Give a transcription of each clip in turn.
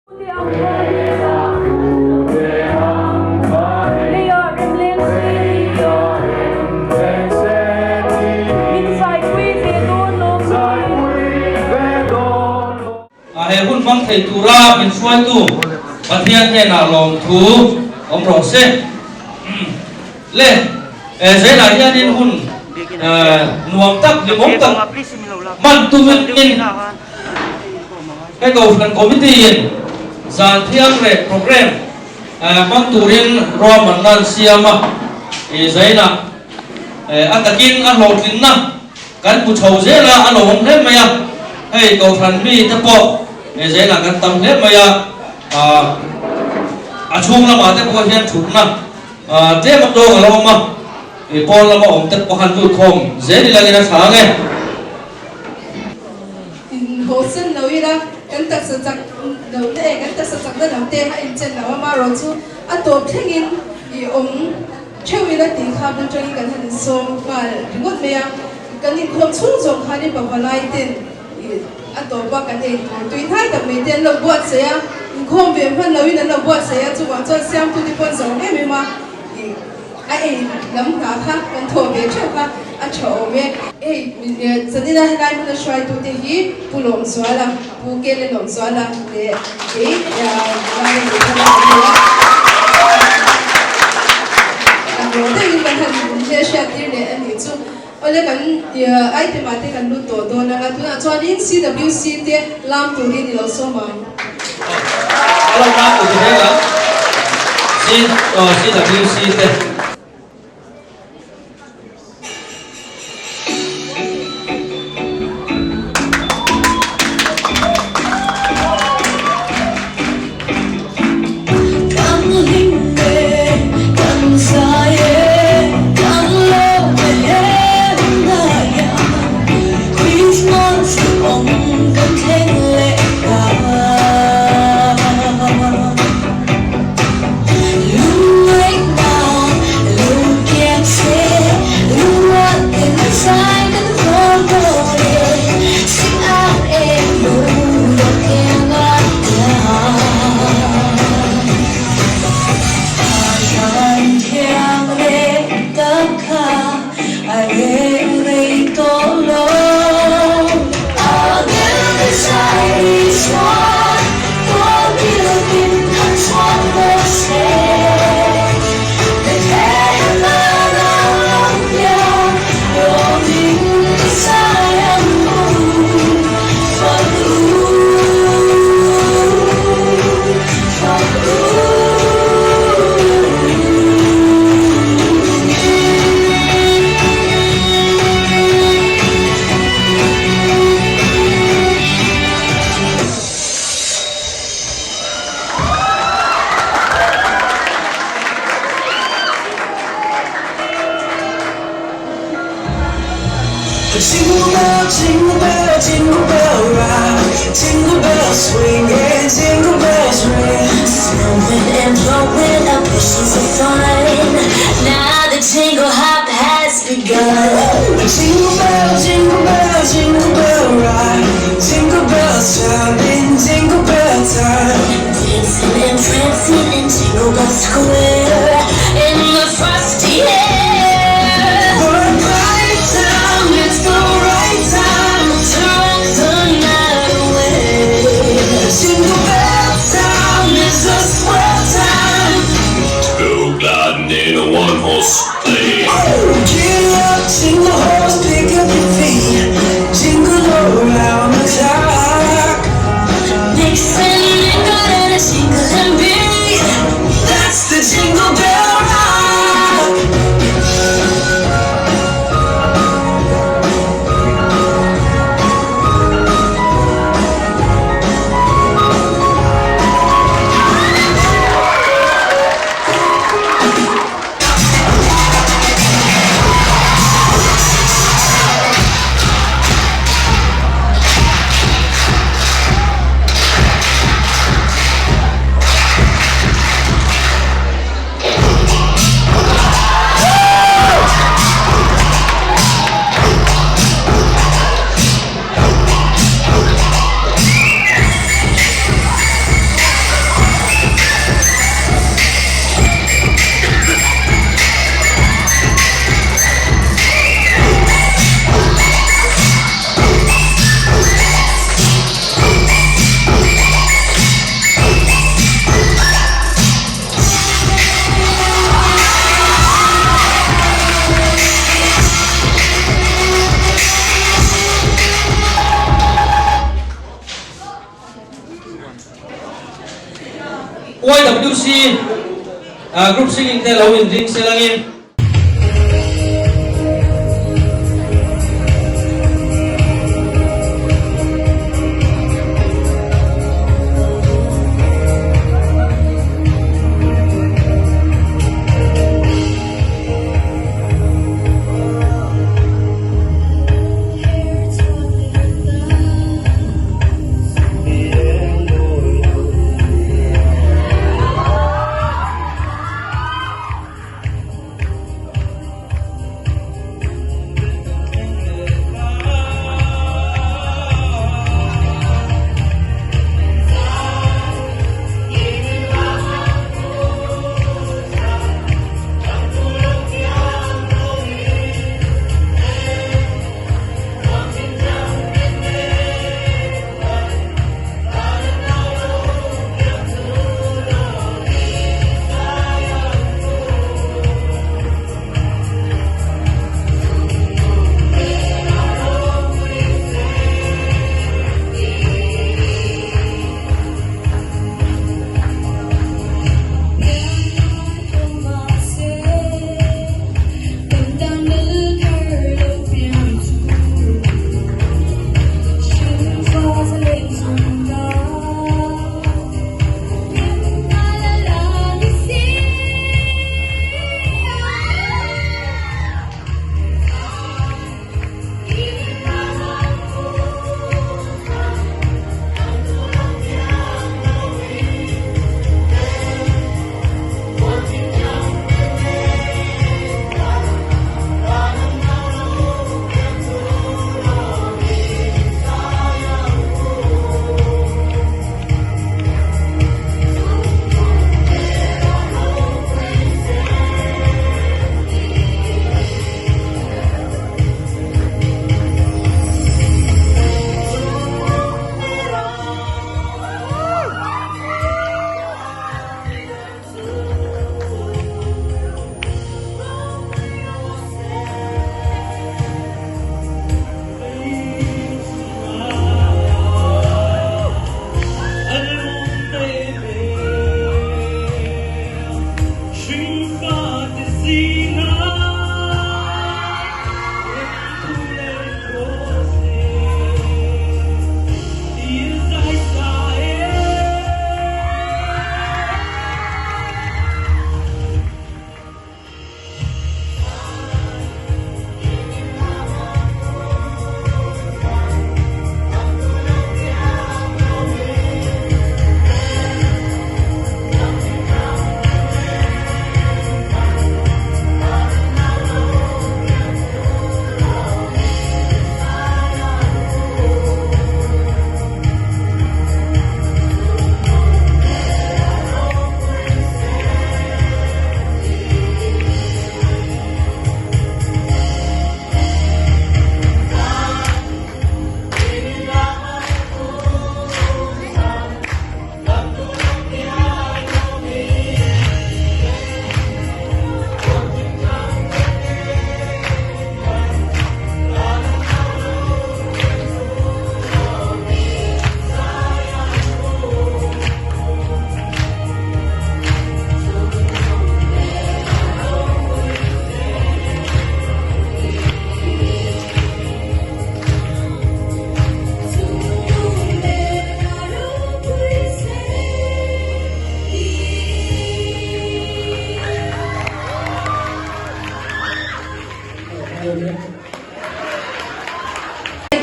He hun hmang thei tura min hruaitu Pathian hnenah lawmthu awm rawh se. Le, zelah hianin hun nuam tak, hlimawm tak hman tumin He Kohhran Committee-in zan thiang leh programme hmang turin ruahmanna an siam a, zainah a takin a hlawhtlinna kan hmu chho zel a, a lawmawm hle mai a. Hei Kohhran mite pawh zainah kan tam hle mai a, a chhung lamah te pawh hian thutna tlem a tawng a lo awm a, pawn lama awm te pawh han lut khawm zel ilangin a tha ang e. Inhaw sen lo ila kan taksa chak lo na e, kan taksa chakna lam te a inchen lo a, marawh chu a tawp thlengin i awm theuh ila tih kha bul tangin kan han insawm nghal ringawt mai a, kan inkhawm chhung zawng khanin pavalai ten i a tawp a kan ei tur tui hnai tak mai te an lo buatsaih a, inkhawm ve hman loin an lo buatsaih a, chuvang chuan siamtute pawh an zawng em em a i. A ei lam hna kha kan thawh ve theuh kha a tha awm e. Hei zanina helai hmuna hruaitute hi Pu Lawmzuala, Pu Kele Lawmzuala leh kei Lai Lehkhala an ni a. Rawh deuhin kan han hmelhriat tir leh a nih chu. Awle kan item ah te kan lut tawh dawn anga tunah chuanin CWC te lam turin i lo sawm ang. A lo lam tur ti reng ang CWC te. YWC Group Singing te lo inring selangin.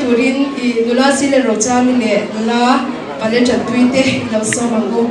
Turin i nula Zile Rochami leh nula Pale Tanpui te i lo sawm ang u.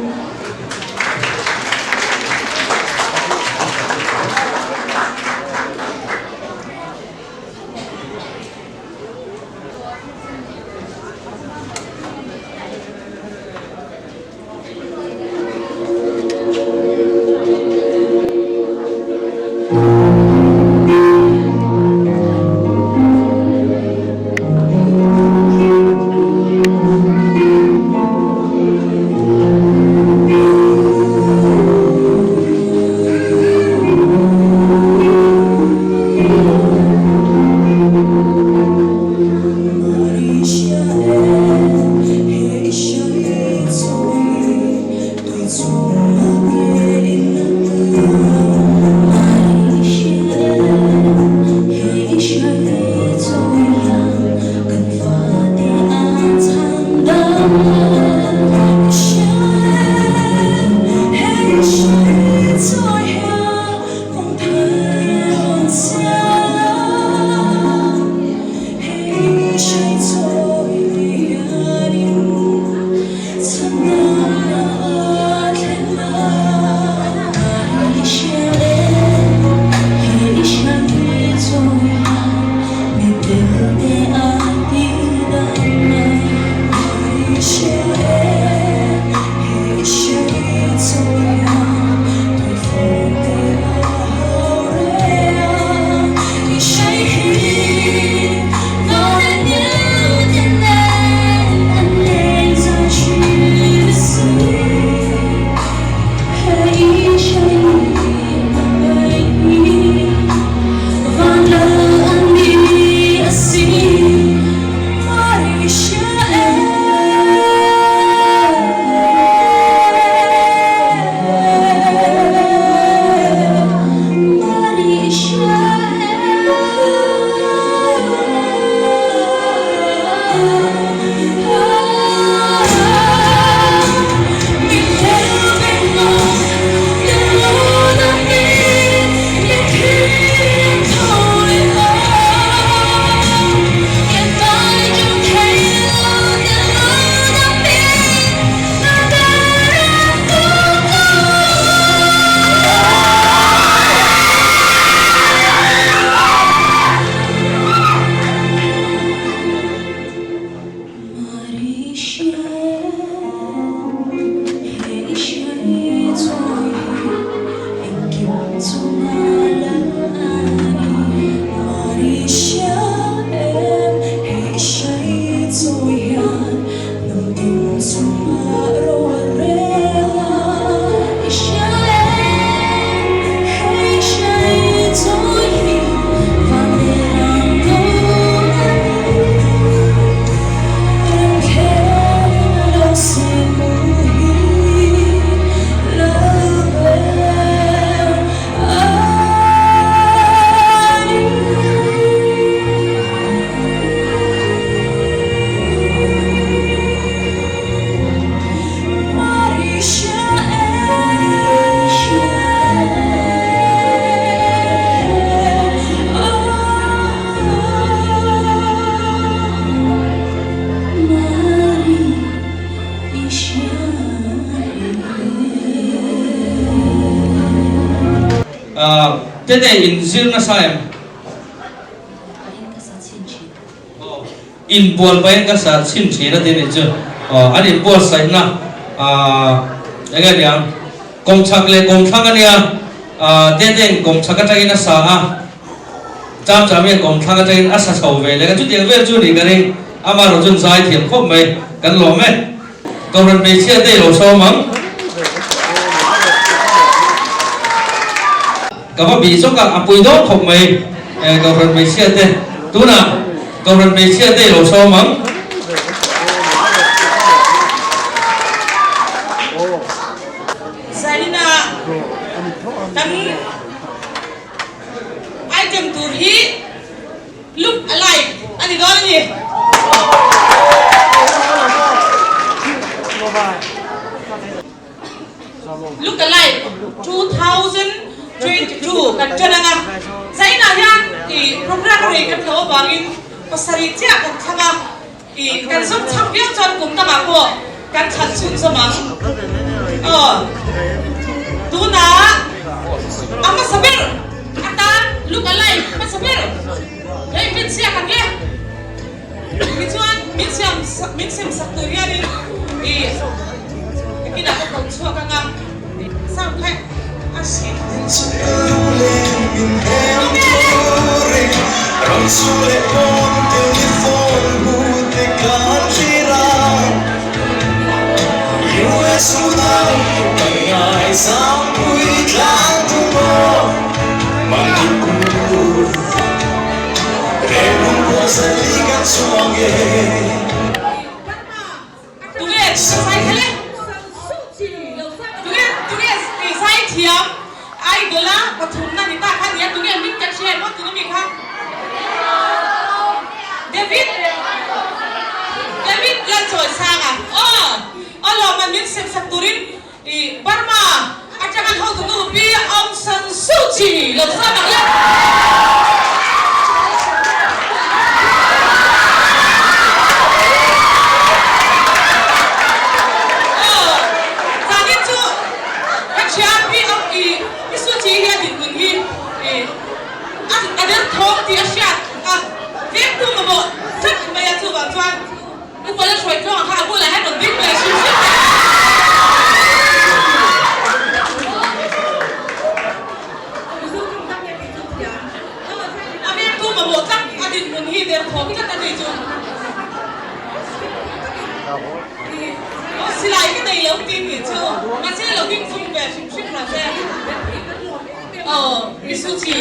Tete in zir nasa em? Inbual pahin ka sa chhin thin a ti nih chu. Aw, an inbuatsaihna eng nge niang? Kawmchhak leh kawmthlang a nia, Tete in kawmchhak atangin a sa a, Cham Cham hian kawmthlang atangin a sa chho ve leh a, chutiang vel chu ni ka ring. Amaherawh chuan zai thiam khawp mai, kan lawm e. Kohhran hmeichhia te i lo sawm ang. Ka va bih zawk a, a pui dawn khawp mai Kohhran hmeichhia te. Tunah Kohhran hmeichhia te i lo sawm ang. Zaina kan item tur hi Look alike a ni dawn a ni. Look alike 2022 kan ṭan ang a, Zainah hian ih program a rei kan hlauh avangin pasarih chiah kan thlang a, ih kan zawm chhak viau chuan kum dangah pawh kan thlan chhunzawm ang. Aw tunah a hmasa ber atan look alike hmasa ber hei hminchhiak ang e. Tichuan min siam min sem sak tur hianin ih nakinah ka ko chhuak ang a, sound kha a hrilh. Tunge ka zai thei e? Tunge tunge i zai thiam idol a pathumna ni ta kha nia tunge hming kan hria emaw tuna mi kha? David David Lalchawisanga aw. Chi lo sa ang le. Aw, zanin chu ka thiam hi a i i Su Chi hi a dinhmun hi i a a derthawng tih a hriat a, vengtu mamawh tlat mai a chuvang chuan Upa la hruai tluang kha a bulah hian rawn ding ve hrim hrim mai a. A vengtu mamawh tlat a dinhmun hi derthawng tlat a ni chu. Aw silai ka nei lo ti nih chu mahse lo ding chung ve hrim hrim rawh se. Aw Misuchi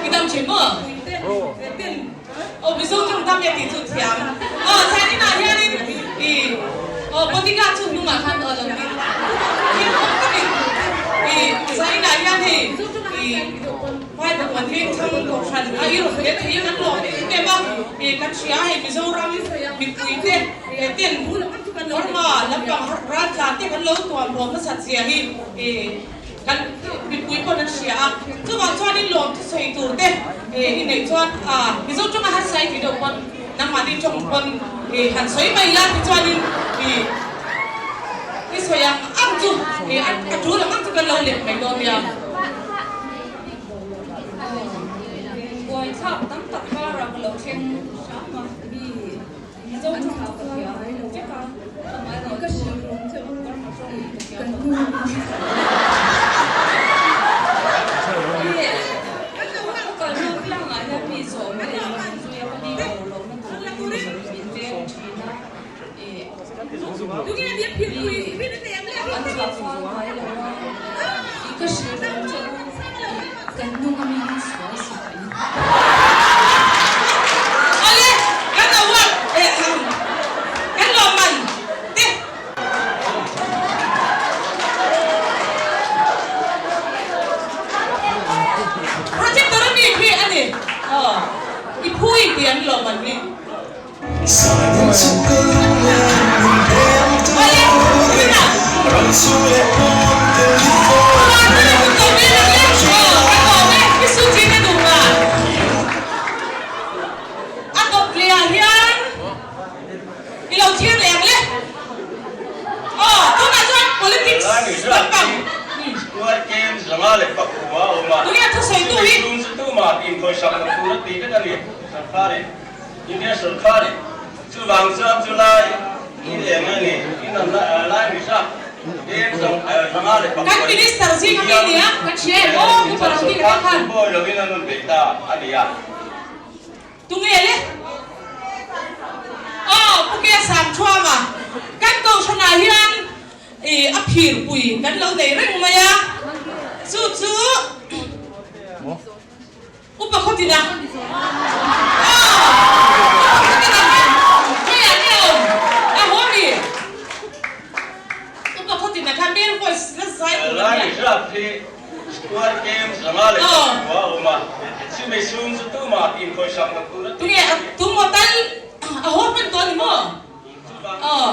i dam thin maw? Aw Mizo tawng tam e tih chu thiam. Aw zanin ah hianin i aw bodyguard chu hnungah khan aw lo ding thil awm takin i zanin ah hian hei i Bible kan hi thang kohhran a i rawn tel thei a kan lawm em em a i kan hria hei Mizoram mipui te ten Burma lampang raltlan te kan lo tuam hlawm hmasat zia hi i Kan mipui pawn an hria a, chuvang chuanin lawm thusawi tur te i neih chuan Mizo tawnga harsa i tih deuh pawn nangmahni tawng pawn i han sawi mai la tichuanin i i sawi ang ang chu i a tul ang ang chu kan lo lep mai dawn nia. Buaithlak tam tak karah ka lo thleng hram a, mi Mizo tawng chu ka thiam vek a, amaherawhchu Burma tawng ka thiam lo. Ka kalna apiangah hian mi zawm te in rawn zui a, ka mi ko lohna tur hi min veng thin a, mi an chhuah fal ngai lo a, ka hrilh reng che u, kan nung ami hi sual si ka in. Awle, kan award eh kan lawmman te. Projector ami khi a ni aw i phui tih an lawmman hi. Awle, tunah. A dawt leh ah hian i lo thlir leh ang le. Aw, tunah chuan politics lampang. Tunge thusawitu hi? Kan minister zing ami nia, kan hria em aw, Pu Parangding te khan. Tunge le? Aw, Pu Ke Sangthuama, kan Kohhranah hian i a phirpui kan lo nei reng mai a, chu chu Upa Khawtina. Aw, Upa Khawtina hi hmeiah nge a awm? A haw mi? Upa Khawtina kha male voice la zai tur a nia. Tunge a tum maw tal a haw hman tawh a ni maw? Aw,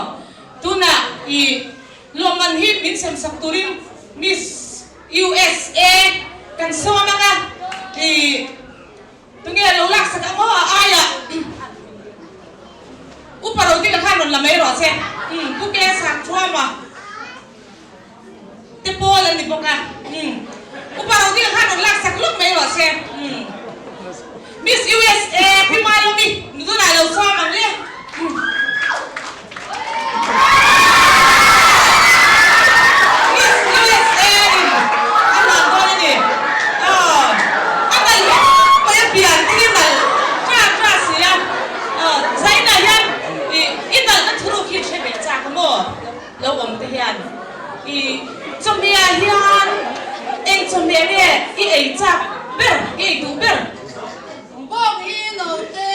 tunah i lawmman hi min sem sak turin Miss USA kan sawm ang a, i tunge lo lak sak ang aw a aiah Upa Rodinga khan rawn la mai rawh che. Pu Ke Sangthuama. Te pawl an ni bawk a. Umm. Upa Rodinga khan rawn lak sak lawk mai rawh se. Umm. Miss USA Pi Malomi tunah lo sawm ang le. Umm. Miss USA in a hlan dawn a ni. Aw. A nalh hle mai a pian te hi nalh tra tra si a. Aw. Zainah hian i i nalhna thuruk hi hre ve chak a maw? Lo awm te hian i chawhmeh hian eng chawhmeh nge i ei chak ber, i ei duh ber? Bawk hi naute.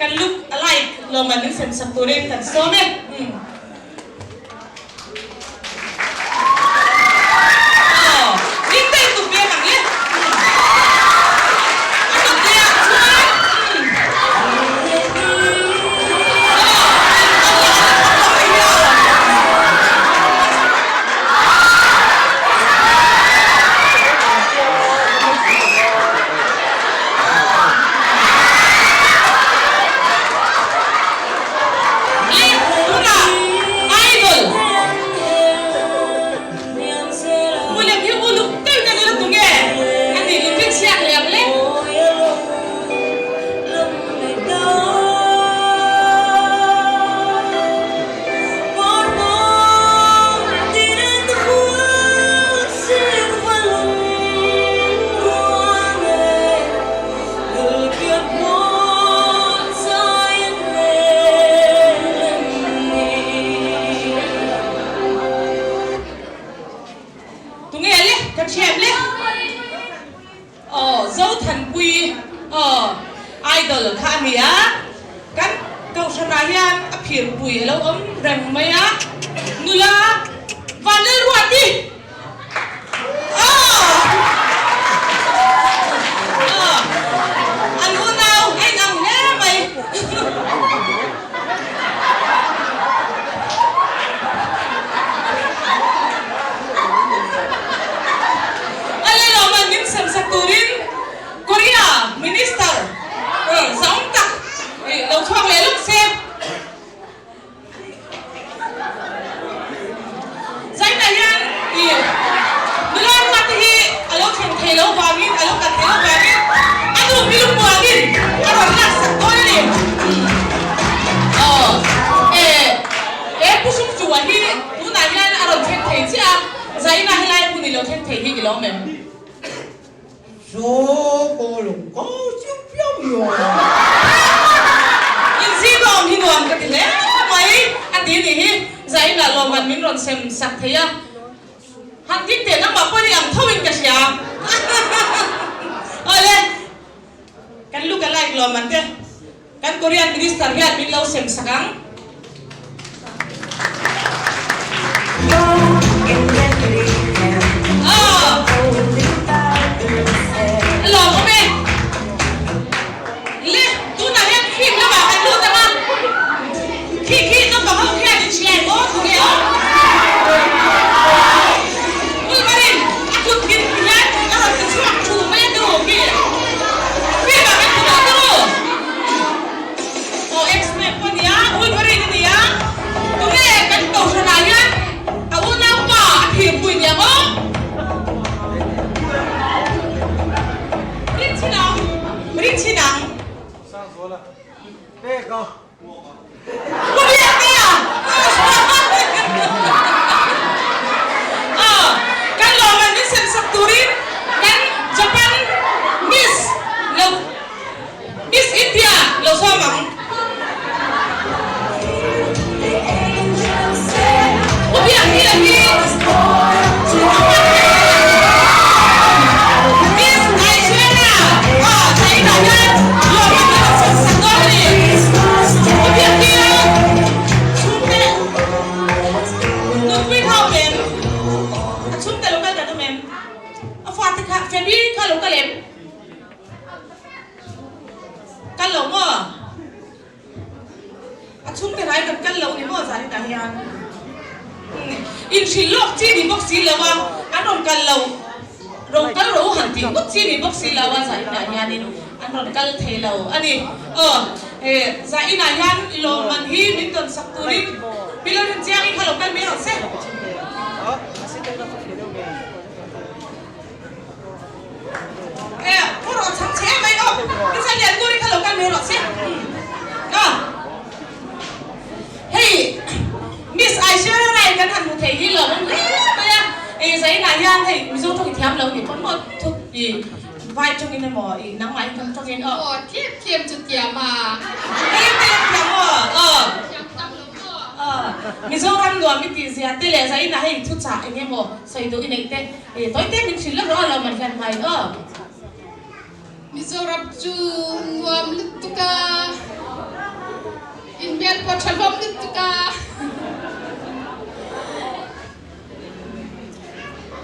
Kan look alike lawmman min sem sak turin kan sawm e. Aw, min tei tuk ve ang le. A tuk leh ah chuan Idol William hi uluk deuhin a nula tunge a nih in rin chhiat leh ang le. Tunge le ka thiam le aw Zothanpui aw idol kha a ni a kan kohhran ah hian a phirpui a lo awm reng mai a nula Vanlalruati An unau a inang hle mai. A lelawman min semsak turin Korea Minister zaawm tak lo chhuak leh lawk se. Zainah hian i nula ruat te hi a lo thleng thei lo vangin, a lo kal thei lo vangin a nu mi lungmuangin a rawn lak sak dawn a ni. Aw e, he Pu Sumchua hi tunah hian a rawn thleng thei chiah a, Zainah helai hmun i lo thleng thei hi i lo awm em? Inzir awm hi nuam ka ti hle mai a ti nih hi Zainah lawmman min rawn sem sak thei a, han ding teh nangmah pawh ni ang tho in ka hria. Awle kan look alike lawmman te kan Korean minister hian min lo sem sak ang. Lawm awm e. Le, tunah hian film lamah kan lut ang a. Khi khi naupang ho khian in hria em aw tunge aw. Wolverine a kut ngin hian a rawn ti chhuak thu mai a tu khi. Film ah kan hmu tawh tu. Aw X-Men pawh nia, Wolverine a nia. Tunge kan kohhran ah hian a unaupa a thirpui nia maw? Rin chin ang, rin chin ang. Pu Biaktea! Aw, kan lawmman min sem sak turin kan Japan Miss lo Miss India lo sawm ang. Pu Biaktea hi Miss Aishwarya aw China hian lawmman min rawn sem sak dawn a ni. Pu Biaktea chhungte nunpui kha awm em? A chhungte lo kal kan awm em? A fate kha February kha lo kal em? Kal lo maw? A chhungte rai kan kal lo ni maw zan inah hian? Inhrilh lawk chi ni bawk si lo a, an rawn kal lo, ro kal ro han tih ngawt chi ni bawk si lo a zan inah hianin an rawn kal thei lo a ni. Aw, he zan inah hian lawmman hi min tawn sak turin Pillar Rinchiangi kha lo kal mai rawh se. Pu rawh chhang che em mai aw. Ni lian tur i kha lo kal mai rawh se. Hei Miss Aishwarya Rai kan han hmu thei hi lo awm hle mai a. Ei zainah hian hei Mizo tawng i thiam lo ni pawn maw thut i vai tawngin emaw i nangmah in kan tawngin aw. Aw tlem tlem chu thiam a. Tlem tlem thiam aw. Aw. Thiam tam lo maw. Aw Mizoram nuam i tih zia te leh zainah hei thuchah eng emaw sawi duh i neih te. Tawi te min hrilh lawk rawh a lo man hian hmai aw. Mizoram chu nuam lutuk a, inhmel pawh tha hlawm lutuk a.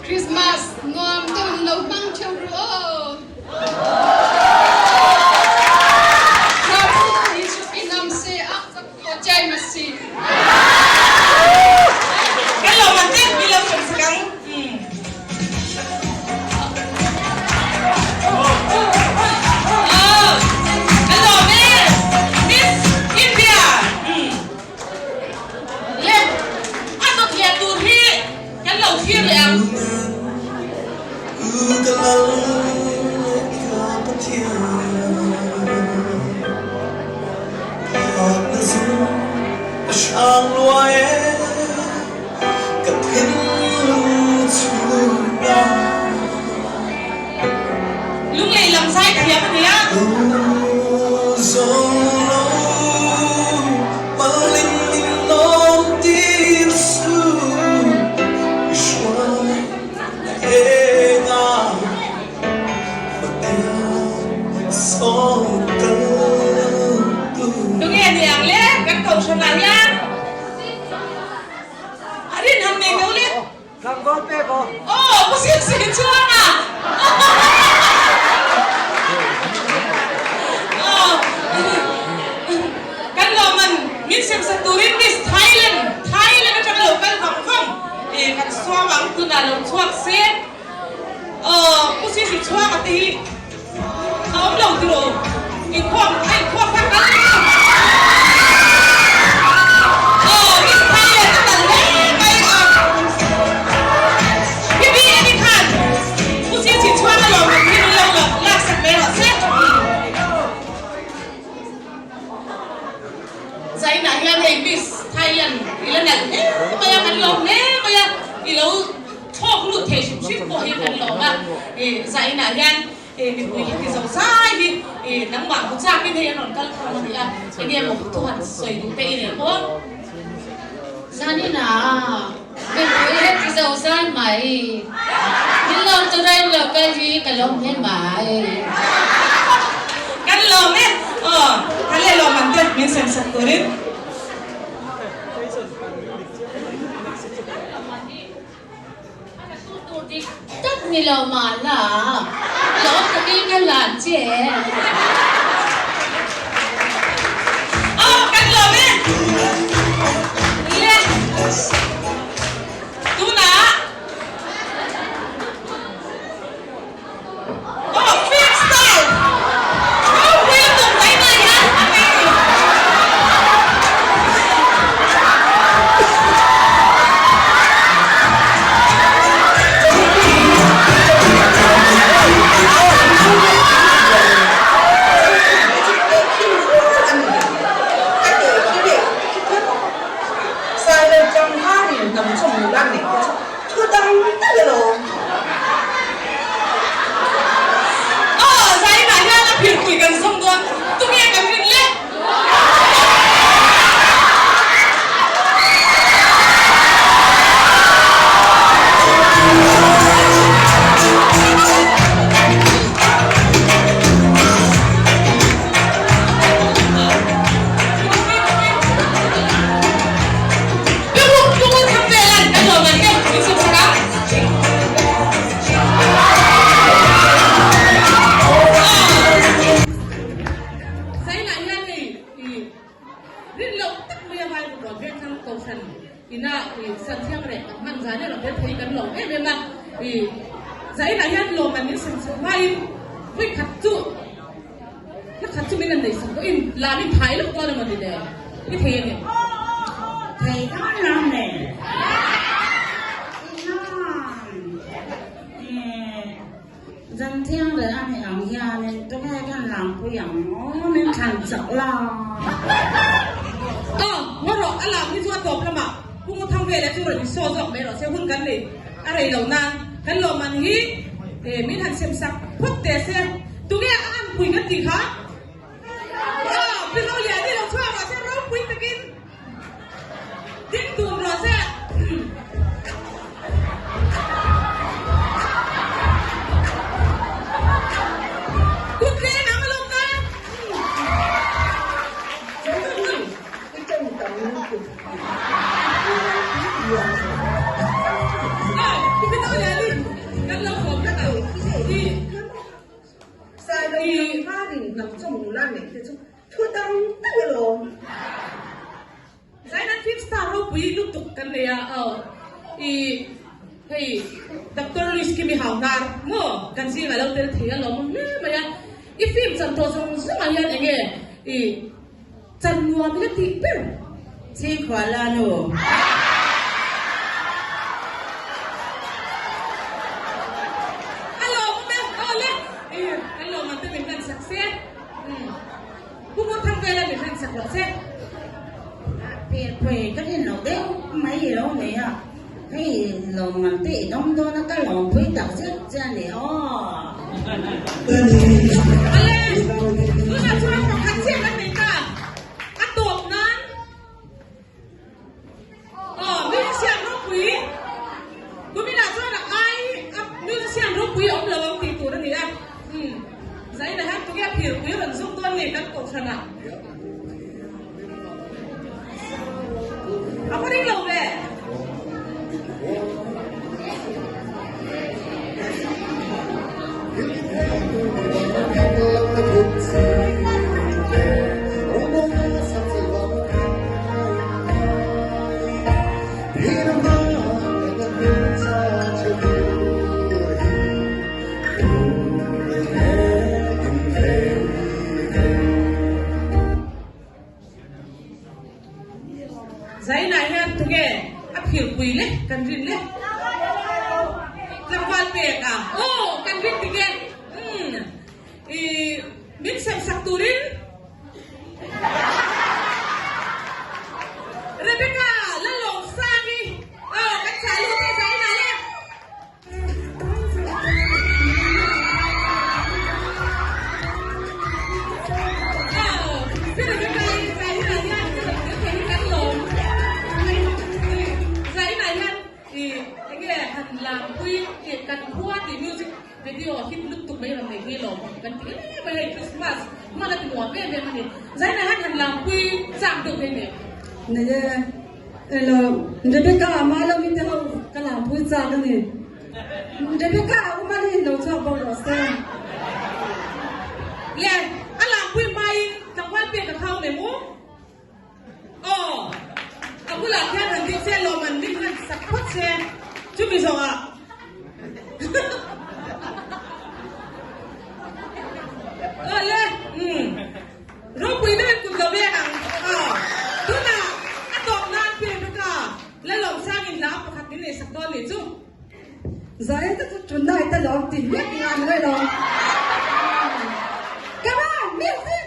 Christmas nuam deuh in lo hmang theuh ru aw. Prabhu Jesu ki nam se aap sab ko Jai Masih. Kan lo man te mi lo sem sak ang. Kan lawm e Miss India. Le a dawt leh tur hi kan lo thlir leh ang. Lunglei lam zai thiam a nia. Tunge a ni ang le kan kohhran ah hian a rin han nei deuh le. Aw pu Sing Sing chuan a. Aw kan lawmman min sem sak turin Miss Thailand Thailand atanga lo kal vang vang e kan suam ang tunah lo chhuak se. Aw pu Sing Sing chhuak a te hi a awm lo tiraw inkhawm a inkhawm kha kal aw Miss Thailand a kal hle mai a Bibi ani khan Pu Sing Sing chhuak a lawm ang hi min lo lak sak ve rawh se. Zainah hian hei Miss Thailand i la nalh hle mai a kan lawm hle mai a i lo Thlawk lut thei hrim hrim pawh hi kan lawm a, zainah hian mipui heti zo zai hi nangmah hmu chakin hei an rawn kal khawm a ni a, enge maw thu han sawi duh te i nei pawh. Zaninah mipui heti zo zai mai, min lo turain lo kal hi ka lawm hle mai. Kan lawm e, aw thale lawm ang te min sem sak turin. Tur dik tak ni lo mah la, lawm takin ka hlan che. Aw kan lawm e. Le tunah Aw film star ropui a tum mai mai a a nei ni. Aw zainah hian a phirpui kan zawng dawn tunge kan rin le? Thei dawn lo le. Zan thiang leh a nih ang hianin tunge kan lampui ang aw min thlan chak la. Aw, ngaw rawh, a lam hi chu a tawp lamah Pu Ngawthang velah chu rawn insaw zawk mai rawh se, hun kan nei a rei lo nan kan lawmman hi min han sem sak phawt teh se, tunge a anpui kan tih kha? Aw, Pi Roliani lo chhuak rawh se, ropui takin ding dun rawh se. Kut. I hei Doctor Louis Kimi Hauhnar maw kan zingah lo tel thei a lawmawm hle mai a. I film chan tawh zawng zawngah hian eng nge i chan nuam ila tih ber? Chhingkhual la nu. A lawmawm e, aw le, i kan lawmman te min hlan sak se. Umm. Pu Ngurthangvela min hlan sak rawh se. Pianpui ka rin loh deuh mai i lo nei a, hei lawmman te i dawm dawn a ka lawmpui tak zet che a ni aw. Awle, tunah chuan pakhat chiah kan nei ta, a tawp nan aw musician ropui kuminah chuan a ai a musician ropui a awm lo ang tih tur a ni a, umm Zaina hian tunge a phirpui rawn zuk dawn ni kan kohhranah. A va ring lo ve. Zainah hian tunge a phirpui le kan rin le? Tlangval pek a? Aw kan rin dik e. Umm i min sem sak turin Rebecca Lalawmsangi aw kan chah lut e Zainah le. Rebecca Malawmi te ho ka lampui chak a ni. Rebecca a awm a ni lo chhuak bawk rawh se. Le a lampui hmain tlangval pek a khau nem u. Aw a bulah khian han ding se lawm an min han sak phawt se chumi zawhah Aw le umm ropui deuhin kut lo vek ang aw tunah a tawp nan pi Rebecca Lalawmsangin hla pakhat min neihsak dawn nih chu. Zai te chu tonight a lawm ti hlek ngan mai lo. Come on, music!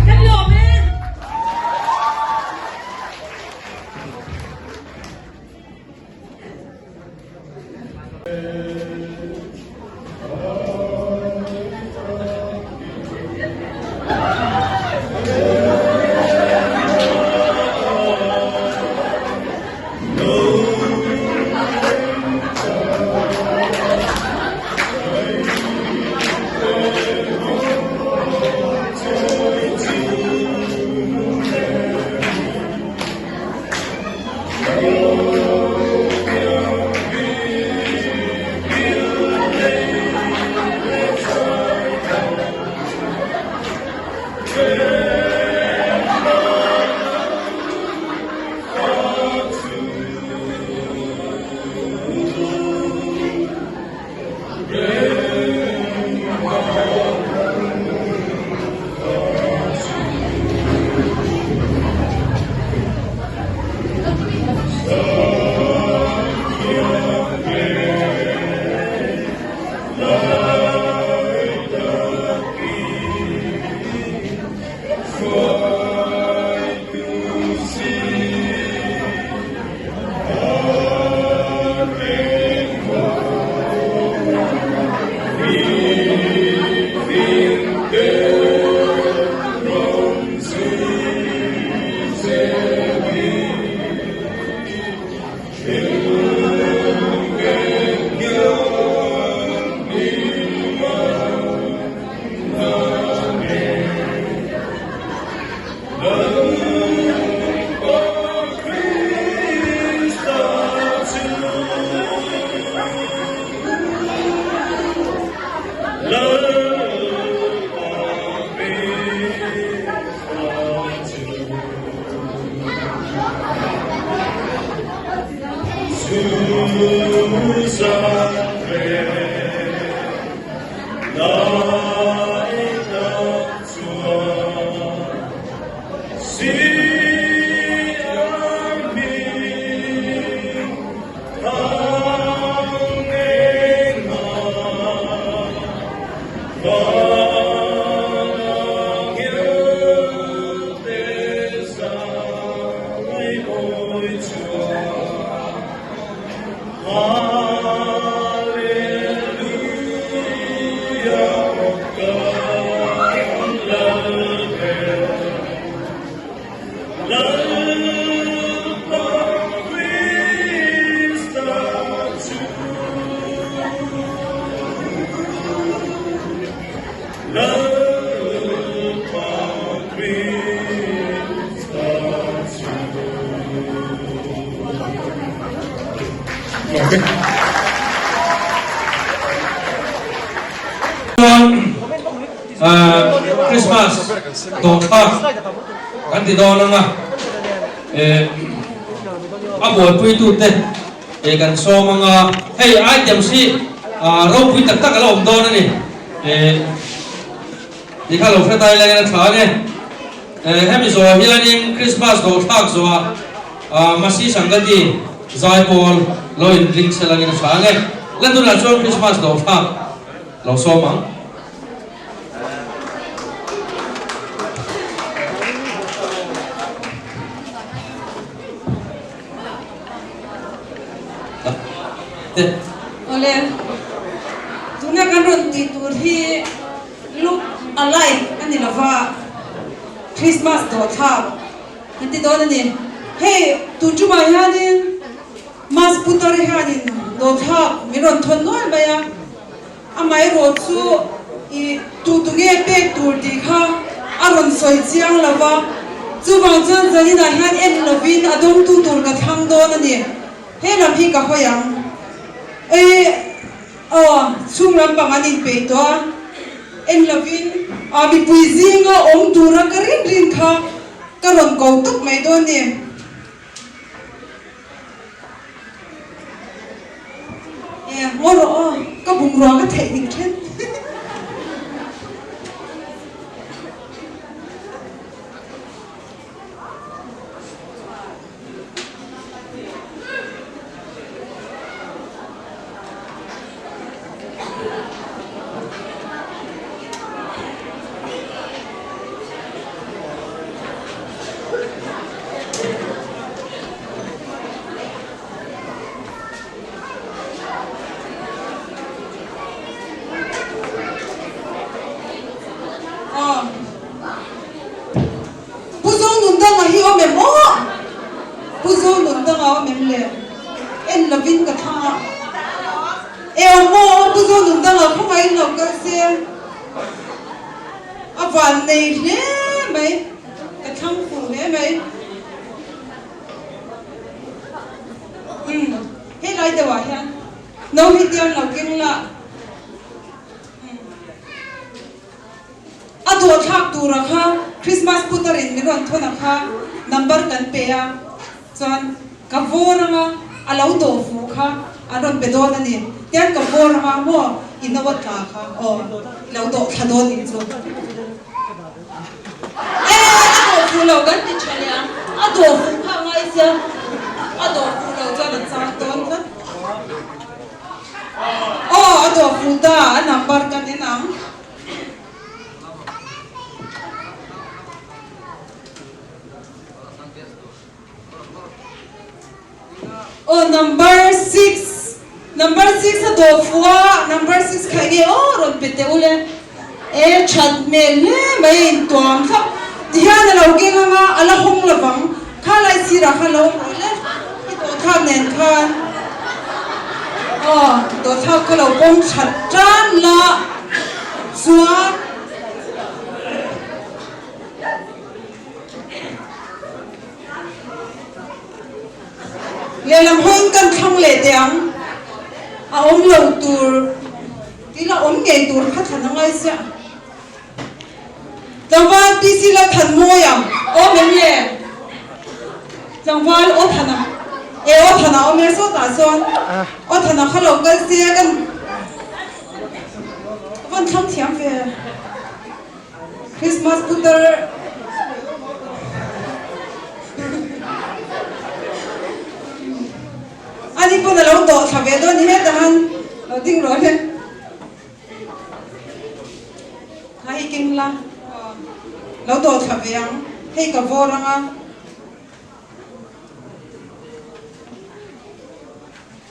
Kan lawm e. Christmas dawhthlak kan ti dawn ang a, a buaipuitute kan sawm ang a, hei items hi ropui tak tak a la awm dawn a ni. Ti kha lo hre ta ila in a tha ang e. Hemi zawh hianin Christmas dawhthlak zawhah Masi Sangati zaipawl lo in ring sel angin a tha ang e. La tunah chuan Christmas dawhthlak lo sawm ang. Awle, tuna kan rawn tih tur hi look alike a ni lova, Christmas dawhthlak kan ti dawn a ni. Hei, tun tumah hianin Mas Putar hianin dawhthlak min rawn thawn nual mai a, Amaherawh chu i tu tu nge pek tur tih kha a rawn sawi chiang lo va, chuvang chuan zaninah hian en lovin a dawngtu tur ka thlang dawn a ni. He lam hi ka hawi ang. E aw, chhung lampang an inpeih tawh a, en lovin a mipui zinga awm tura ka rin rin kha ka rawn ko tawp mai dawn ni. E, ngaw rawh aw, ka bungrua ka theih ning then. Pu Zonundanga hi awm em aw? Pu Zonundanga awm em le? En lovin ka thlang a. E awm aw, Pu Zonundanga khawngaihin lo kal se. A van nei hle mai, ka thlang fuh hle mai. Umm, helai deuhah hian no hi tiang lo keng la. Umm, a dawhthlak tura kha Christmas putar in min rawn thawn a kha number kan pe a, chuan ka vawr anga a lo dawh fuh kha an rawn pe dawn a ni. Tiang ka vawr anga maw i no a tla kha aw i lo dawh thla dawn nih chu. E, a dawh fuh lo kan ti tha leh ang, a dawh fuh kha a ngai sia, a dawh fuh lo chuan a chang dawn tlat. Aw, a dawh fuh ta, a number kan en ang. Aw number six number six a dawh fuh a number six kha enge aw rawn pe teh ule e that hmel hle mai a intuam thlap tihian a lo keng anga a la hawng lovang kha lai sirah khan lo awm rawh le i dawhthlak nen khan aw dawhthlak kha lo pawm that tan la chuan. Lehlam hawiin kan thlang leh teh ang, a awm lo tur tila awm ngei tur kha thlan a ngai ziah. Tlangval PC la than mawi ang, awm em le? Tlangval aw than ang. E aw Thana awm e sawtah chuan aw Thana kha lo kal se kan vawn thlang thiam ve Christmas putar ani pawn a lo tawh thla ve dawn ni hetah han lo ding rawh le. Kha hi keng la lo tawh thla ve ang hei ka vawr ang a.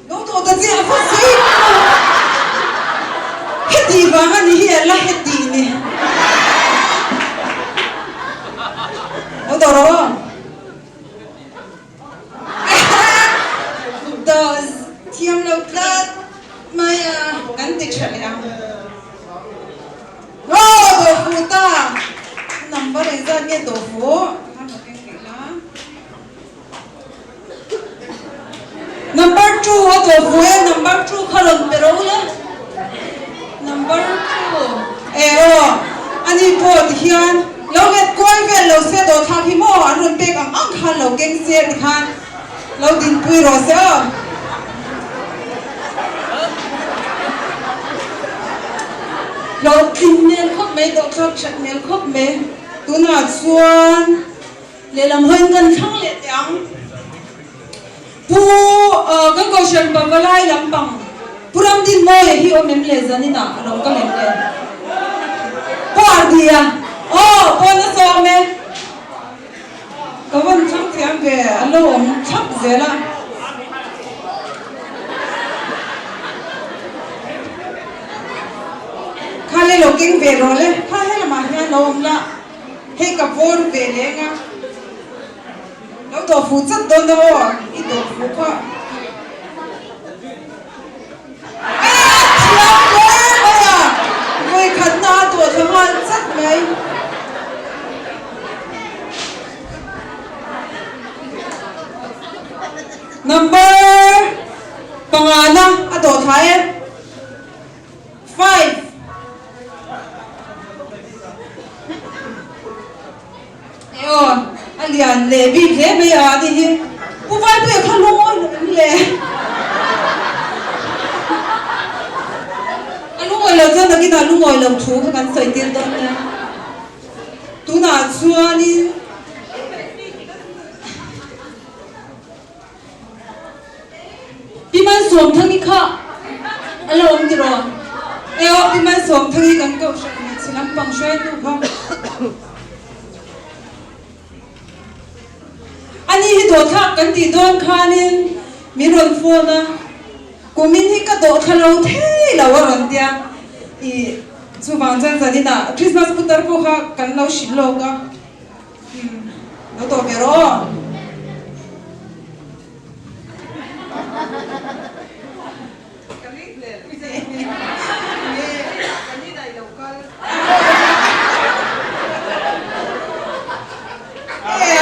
Lo tawh ta che a va zei pawh heti vang a ni hi a la heti ni. Lo tawh rawh aw. Tawh thiam lo tlat mai a kan ti tha leh ang. Aw tofu ta number engzat nge tofu number 2 a tofu e number 2 kha rawn pe ro la number 2 e aw ani pawh ti hian lo let kual vel lo se dawh thlak hi maw an rawn pek ang ang khan lo keng se ti khan Lo dinpui rawh se aw. Hlawhtling hmel khawp mai, dawhthlak that hmel khawp mai. Tunah chuan lehlam hawiin kan thlang leh teh ang. Pu kan Kohhran Pavalai lampang Pu Ramdinmawia hi awm em le zaninah a lo kal em le? Pu Ardia aw pawn a sawm e. Ka vawn thlang thiam ve, a lo awm thlap zel a. Kha le lo keng ve rawh le, kha helamah hian lo awm la, hei ka vawr ve leng a. Lo dawh fuh chat dawn a aw, i dawh fuh kha. A thiam hle mai a, vawikhatna a dawh thla nghal chat mai. Number pangana a dawh thla e. Five. E aw, a lian leh bik hle mai a ni hi. Pu Vaipuia kha lungawi lo em le? A lungawi lo chuan nakinah lungawi lo thu kha kan sawi tir dawn nia. Tunah chuanin Pi Malsawmthangi kha a lo awm tiraw? E aw, Pi Malsawmthangi kan kohhran hmeichhe lampang hruaitu kha. Ani hi dawhthlak kan tih dawn khanin min rawn phone a, kumin hi ka dawhthla lo thei lo a rawn tia. Ih, chuvang chuan zaninah Christmas putar pawh kha kan lo hrilh lawk a. Umm, lo tawh ve rawh aw.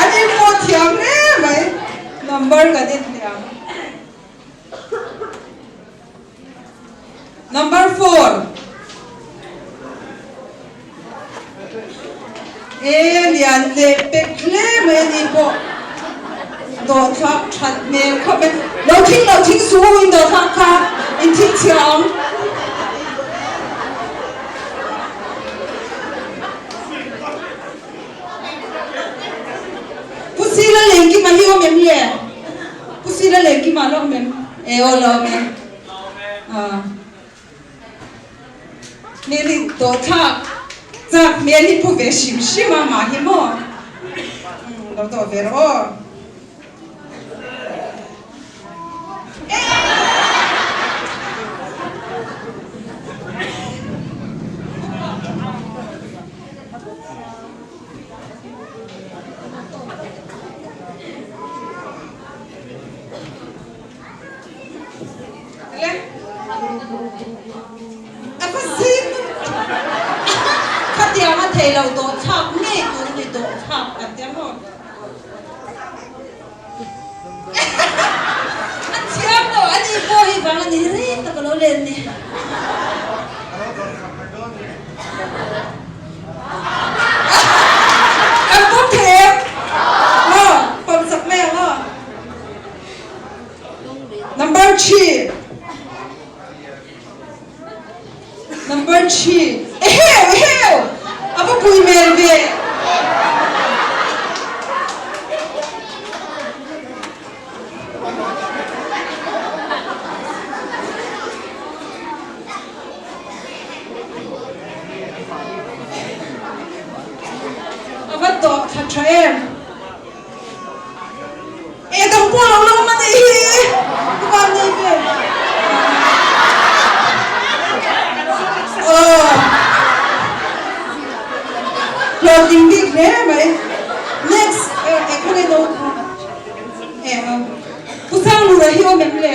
An info thiam hle mai, number kan en teh ang. Number four. E lian leh pek hle mai a ni pawh dawhthlak that hmel khawp mai. Lo thing lo thing su in dawhthlak kha in thing chhia ang. Pu Sila Lengkima hi awm em le? Pu Sila Lengkima la awm em? E aw la awm e. Hmel hi tawh thlak chak hmel hi pu ve hrim hrim a mah hi maw lo tawh ve rawh aw. A va zim Khatiang a thei lo dawh thlak ngei tur a ni dawh thlak kan tia maw? A thiam lo a ni pawh hi vang a ni rei tak a lo len ni. Kan pawm thei em? Aw, pawm chak mai ang aw. Number thi. Number thi. Eheu! Eheu! A va pui hmel ve. A va tawh tha tha em. E dang pawh lo lo awm a nih hi. Ka van nei ve. Aw. Hlawhtling bik hle mai. Next e khawnge no kha. E a. Pu Sanglura hi awm em le?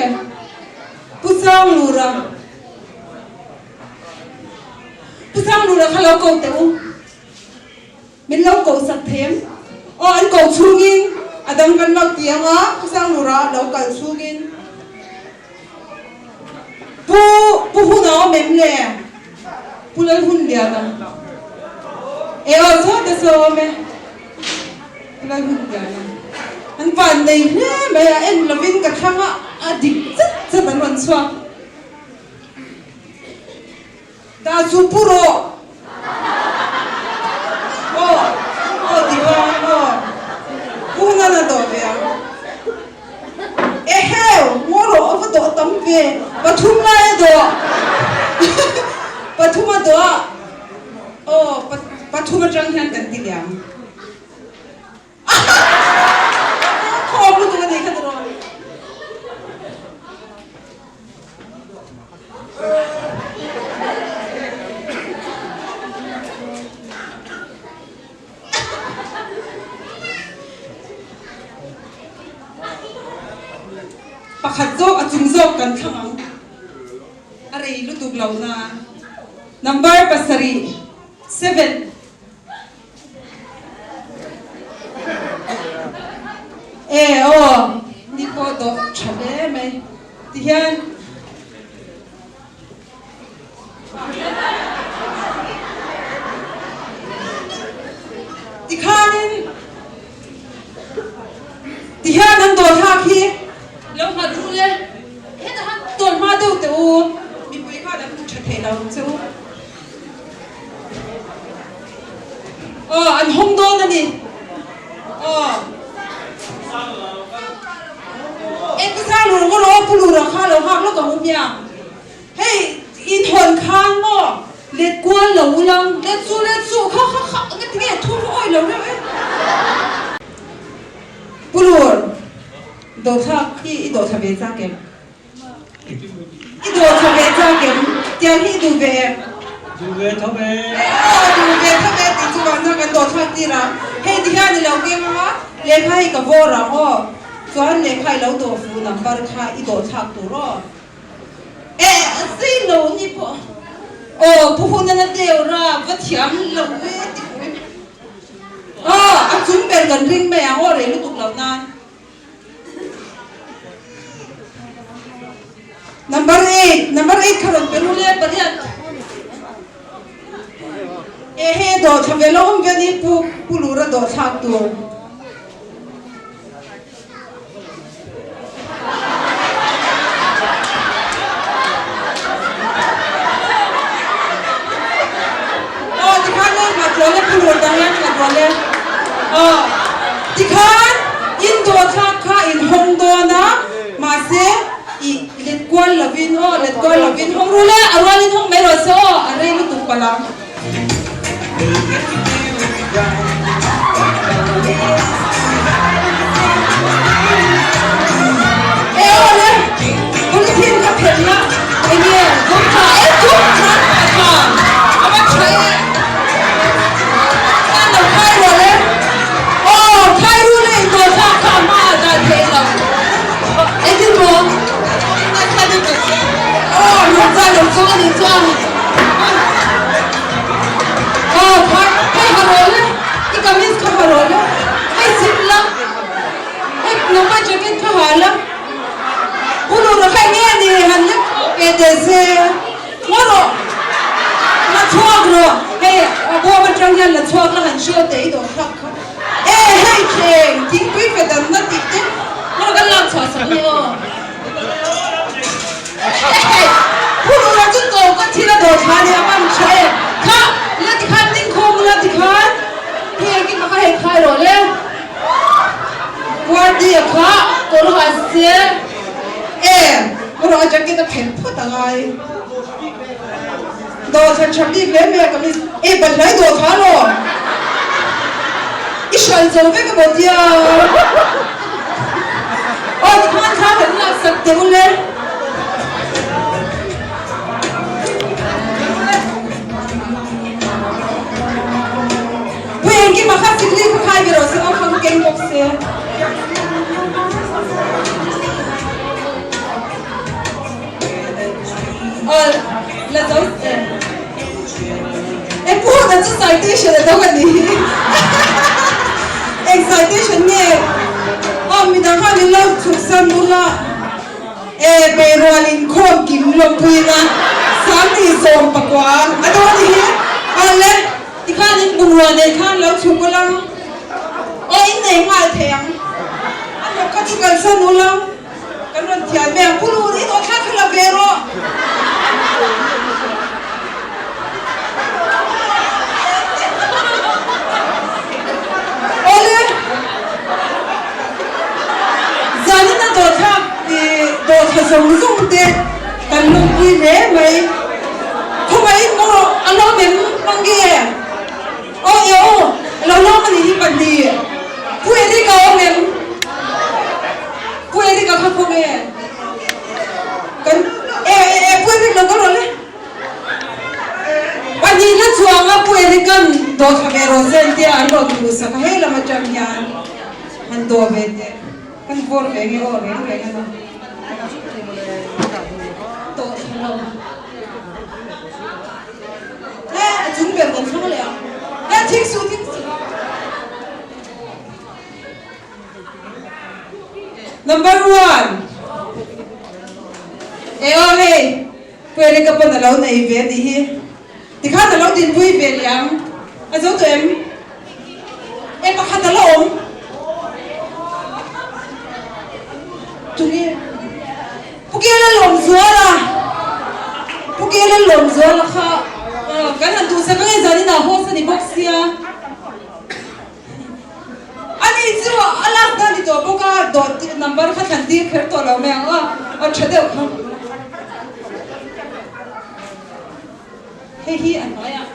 Pu Sanglura. Pu Sanglura kha lo ko teh u. Min lo koh sak thei em? Aw an koh chhungin a dang kan lo ti ang a, Pu Sanglura lo kal chhungin. Pu Pu hun a awm em le? Pu Lalhunliana. E aw saw te saw awm e. Pu Lalhunliana. An van nei hle mai a, en lovin ka thlang a, a dik zet zet an rawn chhuak. Dah chu pu rawh. Aw aw ti va aw. Pu nan a dawh ve ang. Eheu ngaw rawh a va dawh tam ve. Pathum lai a dawh. Pathum a dawh a. Aw pathum atang hian kan ti liam. Khawm lutuk a nih kha tiraw. Pakhat zawk a chung zawk kan thlang ang. A rei lutuk lo na. Number pasarih, seven. E aw, ni pawh dawh tha hle mai. Tihian tikhanin tihian an dawh thlak hi lo nghat ru le. Hetah han tawn hma deuh teh u, mipui khan an hmu tha thei lo ang che u. Aw an hawng dawn a ni. Aw. E pu sang lur ngawr aw pu lura kha lo nghak lawk ang u mia. Hei in hawn khan maw let kual lo u lang let chu let chu kha kha kha nga tinge thu chu awi lo reuh e. Pu lur dawhthlak hi i dawhthla ve chak em? I duh tha ve chak em? Tiang hi i duh ve em? Duh ve tho ve. Aw duh ve tho ve tih chu vang chuan kan dawh thlak tir a. Hei ti hian i lo keng ang a, lehkha hi ka vawr ang aw. Chuan lehkha i lo dawh fuh number kha i dawh thlak tur aw. Eh a zei lo ni pawh. Aw pu hun a na deuh ra, va thiam lo ve ti pui. Aw a chung ber kan ring mai ang aw rei lutuk lo nan. Number 8, number 8 kha rawn pe ru le pariat. E he dawh thla ve lo awm ve ni pu pu lura dawh thlak tur. Aw tikhan le nghat rual le pu lur dang hian nghat rual le. Aw tikhan in dawh thlak kha in hawng dawn a mahse i let kual lovin aw let kual lovin hawng ru le a rualin hawng mai rawh se aw a rei lutuk palh ang. E aw le polythene ka phelh na enge zum tha e zum tha tha a va tha e. Khan lo khai rual e. Aw khai ru le in dawr thlak kha a hma ah dah theih lo. Engtin maw? Aw lung cha lo chu a nih chuan. Aw khai hei ha rawh le i kamis kha ha rawh le hei zip la hei nangmah jacket kha ha la pu lura kha enge ni han lek ve teh se ngaw rawh la chhuak rawh hei a bawm atang hian la chhuak la han show teh i dawh thlak kha e hei thleng thingpui fe danna tih te Ngaw kan lak chhuah sak ni aw. kawr ha se. E, kawr a jacket a phelh phawt a ngai. Dawhthla tha bik hle mai a ka miss. E, balhlai dawhthla alaw? I hral zo vek amaw tia? Aw tikhan thla kan laksak teh ule. Pu Engkima kha sikli kha khai ve rawh se aw kha ka keng bawk se. Aw la zo e. E pu na chu citation a dawng a ni hi. Eng citation nge? Aw midang khan min lo chhuk san ula. E beirual inkhawm kim lawmpuina 19 a dawn ni hi. Awle, tikhan in bungrua nei khan lo chhuk ula, aw in nei nghal thei ang. A hnawk kha chu kalsan ula, kan rawn thian mai ang. Pu Lur, i dawh thlak kha la ve rawh. Awle, zanin a dawhthlak i dawhthla zawng zawng te kan lawmpui hle mai. Khawngaihin maw a lawm em hmang nge? Aw e aw, a lo lawm a nih hi pahnih. Pu Eric a awm em? Pu Eric a kha khaw nge? Kan e e e Pu Eric lo kal rawh le. Pahnihna chuanga Pu Eric-a'n dawhthla ve rawh se an tia an rawn duhsak a, hei lam atang hian han dawh ve teh, kan vawr ve nge aw reng reng a ni. Dawhthla lo. He a chung ber kan thlang leh ang. He thing suh thing suh. Number one. E aw hei. Puerika pawn a lo nei ve a nih hi. Tikhan a lo dinpui ve leh ang. A zo tawh em? E pakhat a la awm. Tunge? Pu Kela Lawmzuala. Pu Kela Lawmzuala kha kan han duhsak ang e zanin ah host a ni bawk sia. Ani chu a lak dan ni tawh bawk a, dawt number kha thlan tir kher tawh lo mai ang a, aw tha deuh kha. Hei hi a hnuai ah.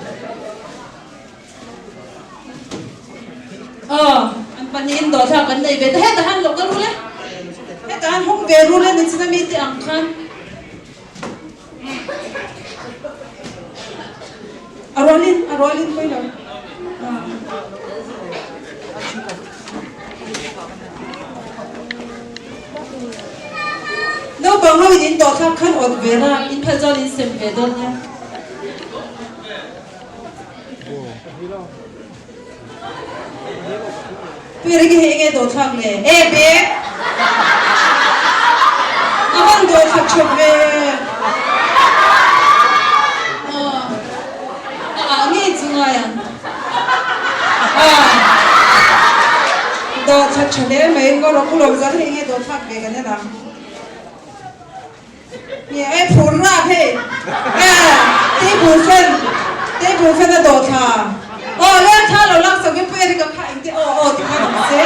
Aw, an pahnihin dawhthlak an nei ve ta, hetah han loh ka rul e. Hetah han hawng ve rul e nichina mite ang khan. A rualin, a rualin pawi lo. Naupang ho in in tawh thlak khan awt ve ra, in phal chuan in sem ve dawn nia. Pui hi hei enge dawh thlak le? E bek! A van dawh thlak tha ve. A ah ngei chu ngai ang. Dawh thlak tha hle mai. Ngaw rawh pu lawm zan hei enge dawh thlak ve kan en ang. Nge e phur rap hei e table fan table fan a dawh thla aw le thla lo lak sak in pu Eric a kha engte aw aw ti khan awm se.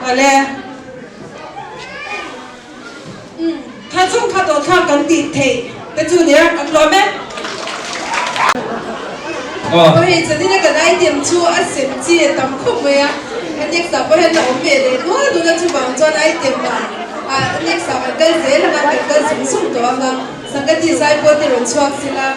Awle Kha chung kha dawh thlak kan tih theih te chu nia kan lawm e. Aw hei chuanin a kan item chu a sem chi a tam khawp mai a, a next ah pawh hian a awm ve leh nual dun a chuvang chuan item ah a next ah kan kal zel ang a kan kal zung zung tawh ang a, Sangati zai pawh te rawn chhuak sela.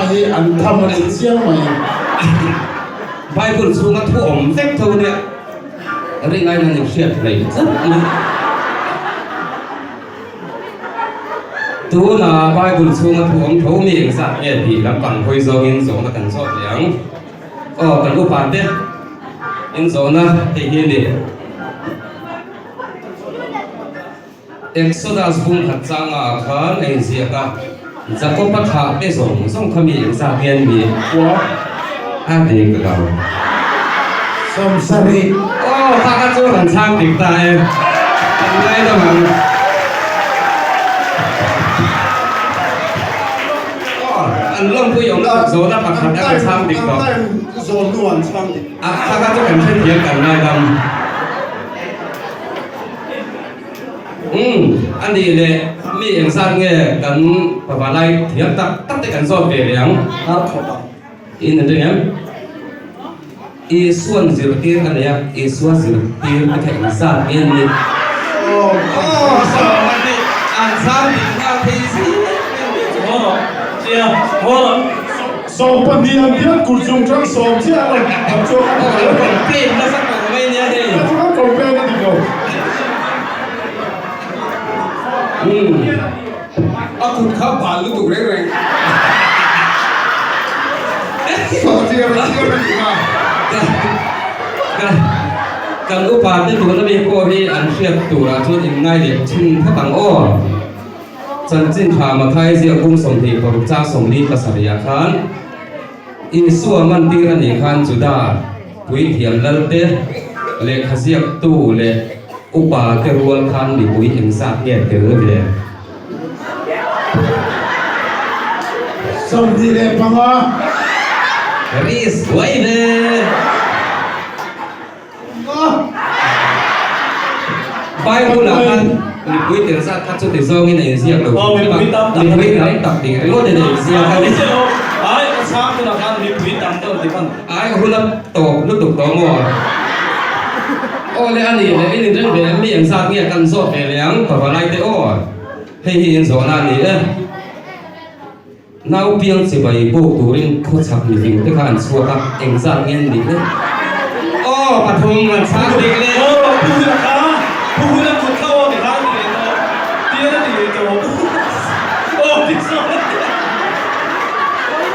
hi an tham a ni chiang mai. Bible chhunga thu awm vek tho nia ringain an inhriat hlei tlat mai. Tuna Bible chhunga thu awm tho mi engzat nge tih lampang hawi zawngin zawhna kan zawt leh ang. Aw kan upa te in zawhna hei hi a ni. Exodus bung khat changa ah khan a inziak a, Jakob-a thlah te zawng zawng kha mi engzat nge an ni? A dik lo. Sawmsarih. Aw, kha kha chu kan chhang dik ta e. Kan ngai deuh ang. Aw, an lawmpui awm lutuk zawhna pakhat a kan chhang dik tawh. An time zawn hnu an chhang dik. A, kha kha chu kan hrethiam kan ngaidam. Umm, a nih leh mi engzat nge kan pavalai thiam tak tak te kan zawt ve leh ang? Har khawp ang. In an ring em? Isua'n zirtir a nei a, Isua zirtir te kha engzat nge an nih? Aw, sawm a nih, an chhang dik nghal thei zing em? Chia, haw rawh. 20 an tiat kur chung chang sawm chiah a rawn tam chuak a Aw, lo complain nasa tawh mai nia hei. A chu complain a dik lo. Umm. A kut kha bal lutuk reng reng. Sawhchiar a chiar a nih kha. Ka kan upa te tuna mi pawh hi an hriat turah chuan inngai leh thin phawt ang aw. Chanchin tha Mathai ziak bung 26 chang 47 ah khan Isua mantir a nih khan Juda puithiam lalte, lehkha ziaktu leh upa te rual khan mipui engzat nge tel ve? 25. Risk huai ve! Bible ah khan mipui tel zat kha chuti zawngin a inziak lo hrim hrim a, mipui tam tak tih ringawt in a inziak a ni. Ai hun a tawp lutuk tawh maw? Aw le a nih leh in inrem ve em mi engzat nge kan zawt ve leh ang pavalai te aw hei hi inzawhna a ni e. Nau piang chibai buk turin khawchhak mihring te kha an chhuak a, engzat nge an nih le? Aw, pathum an chhang dik le. Aw, pu hun a kha, pu hun a kut kha aw ti kha a ti leh tawh, tian a ti leh tawh, aw ti sawn a ti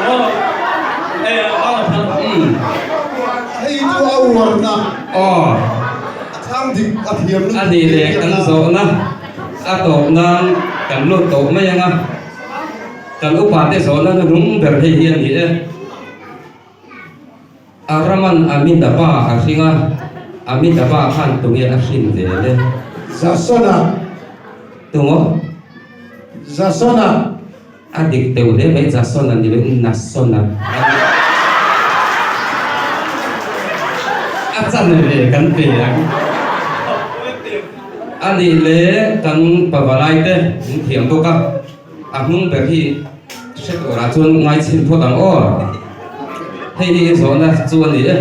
aw, eh a bang a phal. Hei chu a uarna. Aw. A chhang dik a thiam lutuk. A nih leh kan zawhna a tawp nan kan lut tawh mai ang a. Kan upate zawhna nu hnung ber hei hi a ni e. Araman Amidaba a hring a, Amidaba khan tunge a hrin ve le? Jasona. Tungaw? Jasona. A dik deuh hle mai, Jasona ni loin Nasona a ni. A chan ve kan pe ang. A nih le kan pavalaite min thiam bawk a. A hnung ber hi hre turah chuan ngaichhin phawt ang aw. Hei hi zawhna chu a ni e.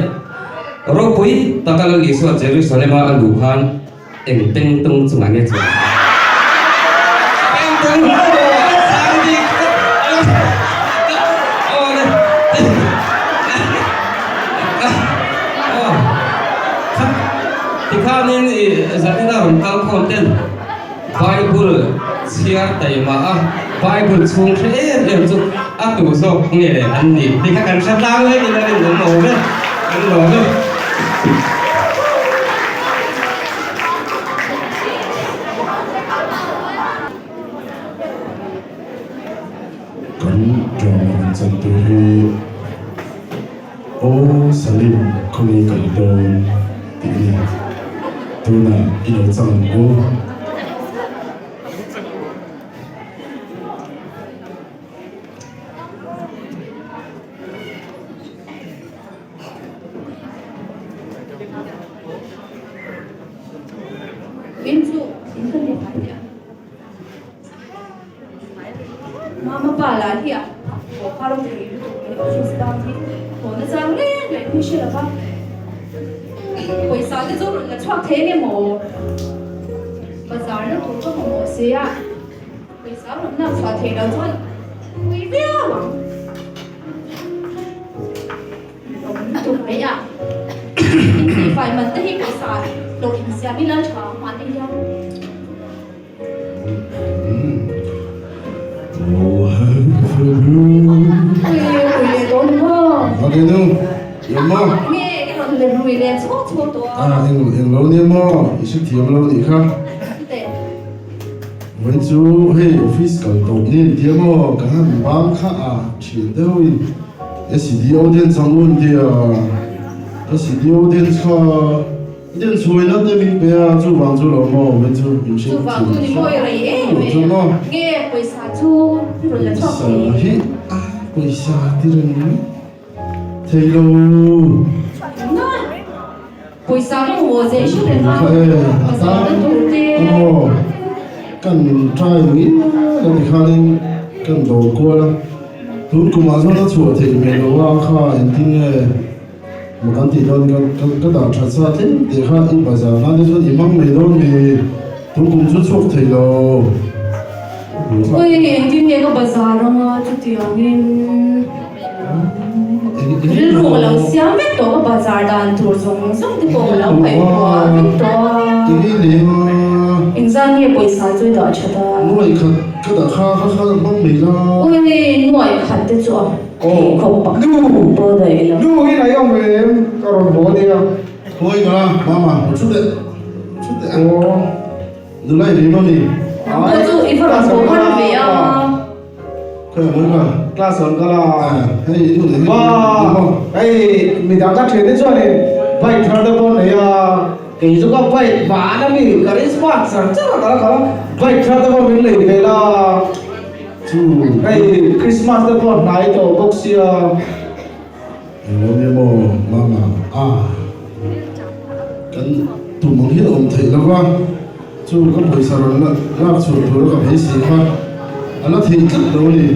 Ropui taka Lal Isua Jerusalem-a a luh khan eng pengtung chungah nge chuan? Pengtung sang bik aw le. Aw tikhanin i zanina rawn kal khawm ten. Bible chhiar taima a, Bible chhung hre em em chu a tu zawk nge an nih tih kha kan hre tlang lek in a rinawm awm e, kan lawm e. Kan drama han chan tur hi Aw Salim khawnge kal dawn tih a ni. Tunah i lo chang ang u. In chu in ka ni fai teh a. Mama pa lah hi a haw har thei lutuk mai office bang hi haw na chang reng reng hi hre lova pawisa te chu rawn la chhuak thei enge maw bazar na tur ka mamawh si a pawisa rawn lak chhuah theih loh chuan pui viau ang. lutuk mai a. Intihfai man te hi pawisa hlawh insiam ila tha mahni hian. Vawi chu hei office kal tawp ni an tia maw ka han bang kha a thian deuhin SDO te an chang un tia SDO te an chha Den chhuai na te min pe a, chuvang chu lo maw min chu min hring Chuvang chu ni mawi rei em em. Chu maw. Nge pawisa chu rawn la chhuak thei. Pawisa hi a pawisa ti reng mai thei lo. Na pawisa ka mamawh zeh hrim reng a, bazar na tur te. Aw kan try ngial a ti khanin kan dawr kual a, tun kumah chuan a chhuah theih hmel lo a kha engtin nge. Maw kan tih dawn ka ka dah that sa tlem tih kha i bazar nan te chuan i hmang mai dawn mi tun kum chu chhuak thei lo. Ui engtin nge ka bazar anga chutiangin rilru ka lo siam vek tawh ka bazar dan tur zawng zawng te pawh ka lo ngaihtuah vek tawh a. Engzat nge pawisa chu i dah that a? Nuai khat ka dah kha kha kha hmang mai la. Ui nuai khat te chu a. Aw nu nu in a awm em ka rawn haw nia. Khawi ka la mama chu teh chu teh aw nula i rim ani. Nangpawh chu i va rawn haw har ve a. Khawi a ka class rawn kal a. Hei nu leh ba hei midang ka thian te chuanin bike thar te pawh nei a kei chu ka bike hman ami ka rin smart char char a ka la kal a bike thar te pawh min lei ve la. Chu hei Christmas te pawh hnai tawh bawk sia. Englo nge maw mama a kan tum ang hian awm theih lova chu ka pawisa rawn lak chhuah tura ka beisei kha a la thei tlat lo a ni.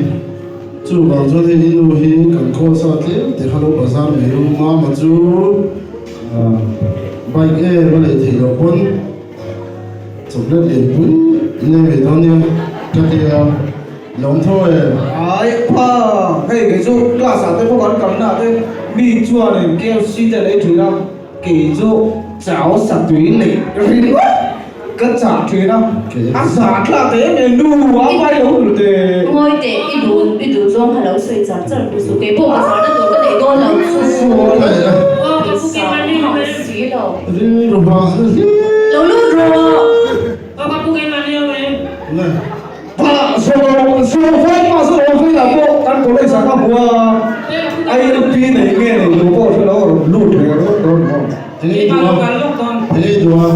Chuvang chuan hei i nu hi kan call sa tlem te kha lo bazar mai ru mama chu bike em a lei theih loh pawn Chocolate lianpui in ei mai dawn nia ka ti a, lawm tho e. Ai pa, hei kei chu class ah te pawh kan kalna ah te mi chuanin KFC te an ei thin a, kei chu chau satui leh ringawt ka chah thin a, a zah thlak em em nu a pai lo ru te. Ngawi teh, i duh i duh zawng kha lo sawi char char pu su, kei pawh ka zahna tur ka neih dawn lo chu. Si lo. Rilru hah na hle. Lo lut rawh. Pa zawh zawh vai pa zawh awm vei lah pawh kan college ah ka hmu a, ILP nei nge nei lo pawh hre lo a rawn lut leh rawt rawt maw. Enge i duh a? Enge i duh a?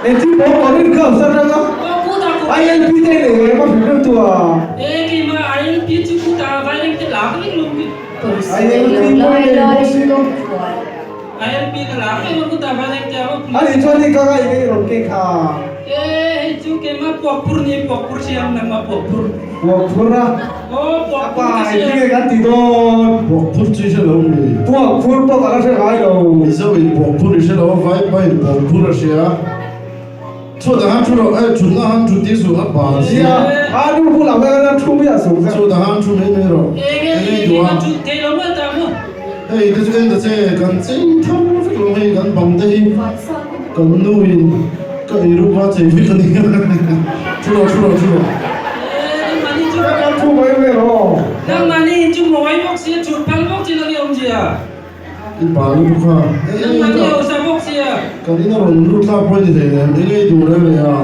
Engtin maw Korin girls atanga ILP te nei em a hrilh reuh tu a. Ani chuan hei ka ngai nge i rawn keng kha. Puakphur a a pa engtin nge kan ti dawn. Puakphur chu i hre lo mi. Puakphur pawh ka la hre ngai lo. Mizo in puakphur i hre lo a vaipa in puakphur a hria. Chhuat ah han thu rawh eh thutna han thu tir suh a pa sia. A nu bulah hian a thu miah suh ka. Chhuat ah han thu mai mai rawh. Enge i duh a? Hei te chu en ta che kan chei thar vek lo hei kan bang te hi kan nu in ka ei ruk a chei vek a ni thu rawh thu rawh thu rawh. Ka thu mai mai rawh. I pa lutuk kha kan in a rawn lut tlak pawh i ni thei nen eng ei duh reng reng a.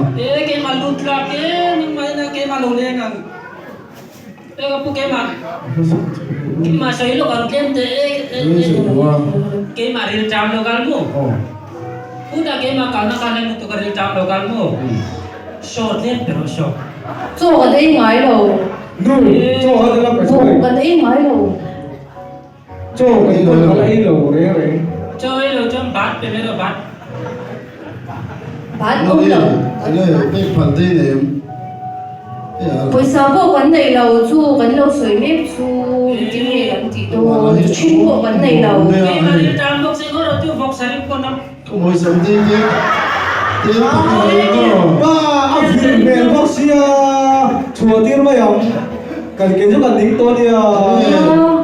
Chaw kan ei ngai lo. Buh kan ei ngai lo. Chaw kan pawn ka la ei lo reng reng. Chaw ei lo chuan bat pe mai lo bat. Bat awm lo. Enge pek phan te i nei em? Pawisa pawh kan nei lo chu kan lo sawi mek chu engtin nge kan tih dawn chhung pawh kan nei lo. Ka mawisa te te te Pa a vir hmel bawk sia chhuah tir mai ang. Kan kei chu kan ding tawh ania.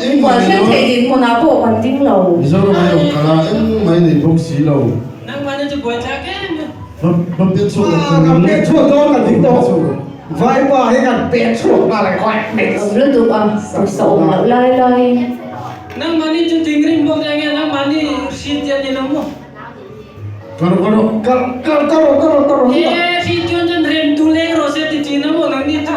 Inbual thleng thei dinhmunah pawh kan ding lo. Mizoram ai awm kala engmah nei bawk si lo. Nangmahni chu buaithlak em em. Kan pet chhuak lo. Kan pet chhuak dawn kan ding tawh. Vaipa hi kan pet chhuak nghal ang khawi. Awm lutuk a, pawisa awm loh lai laiin. Nangmahni chu dingrim bawk nia nge nangmahni hri te a ni lo maw? Kar kar rawh. Kar kar kar rawh kar rawh kar rawh. He hri chuan chuan rem tu leng rawh se ti thin a maw nangni chu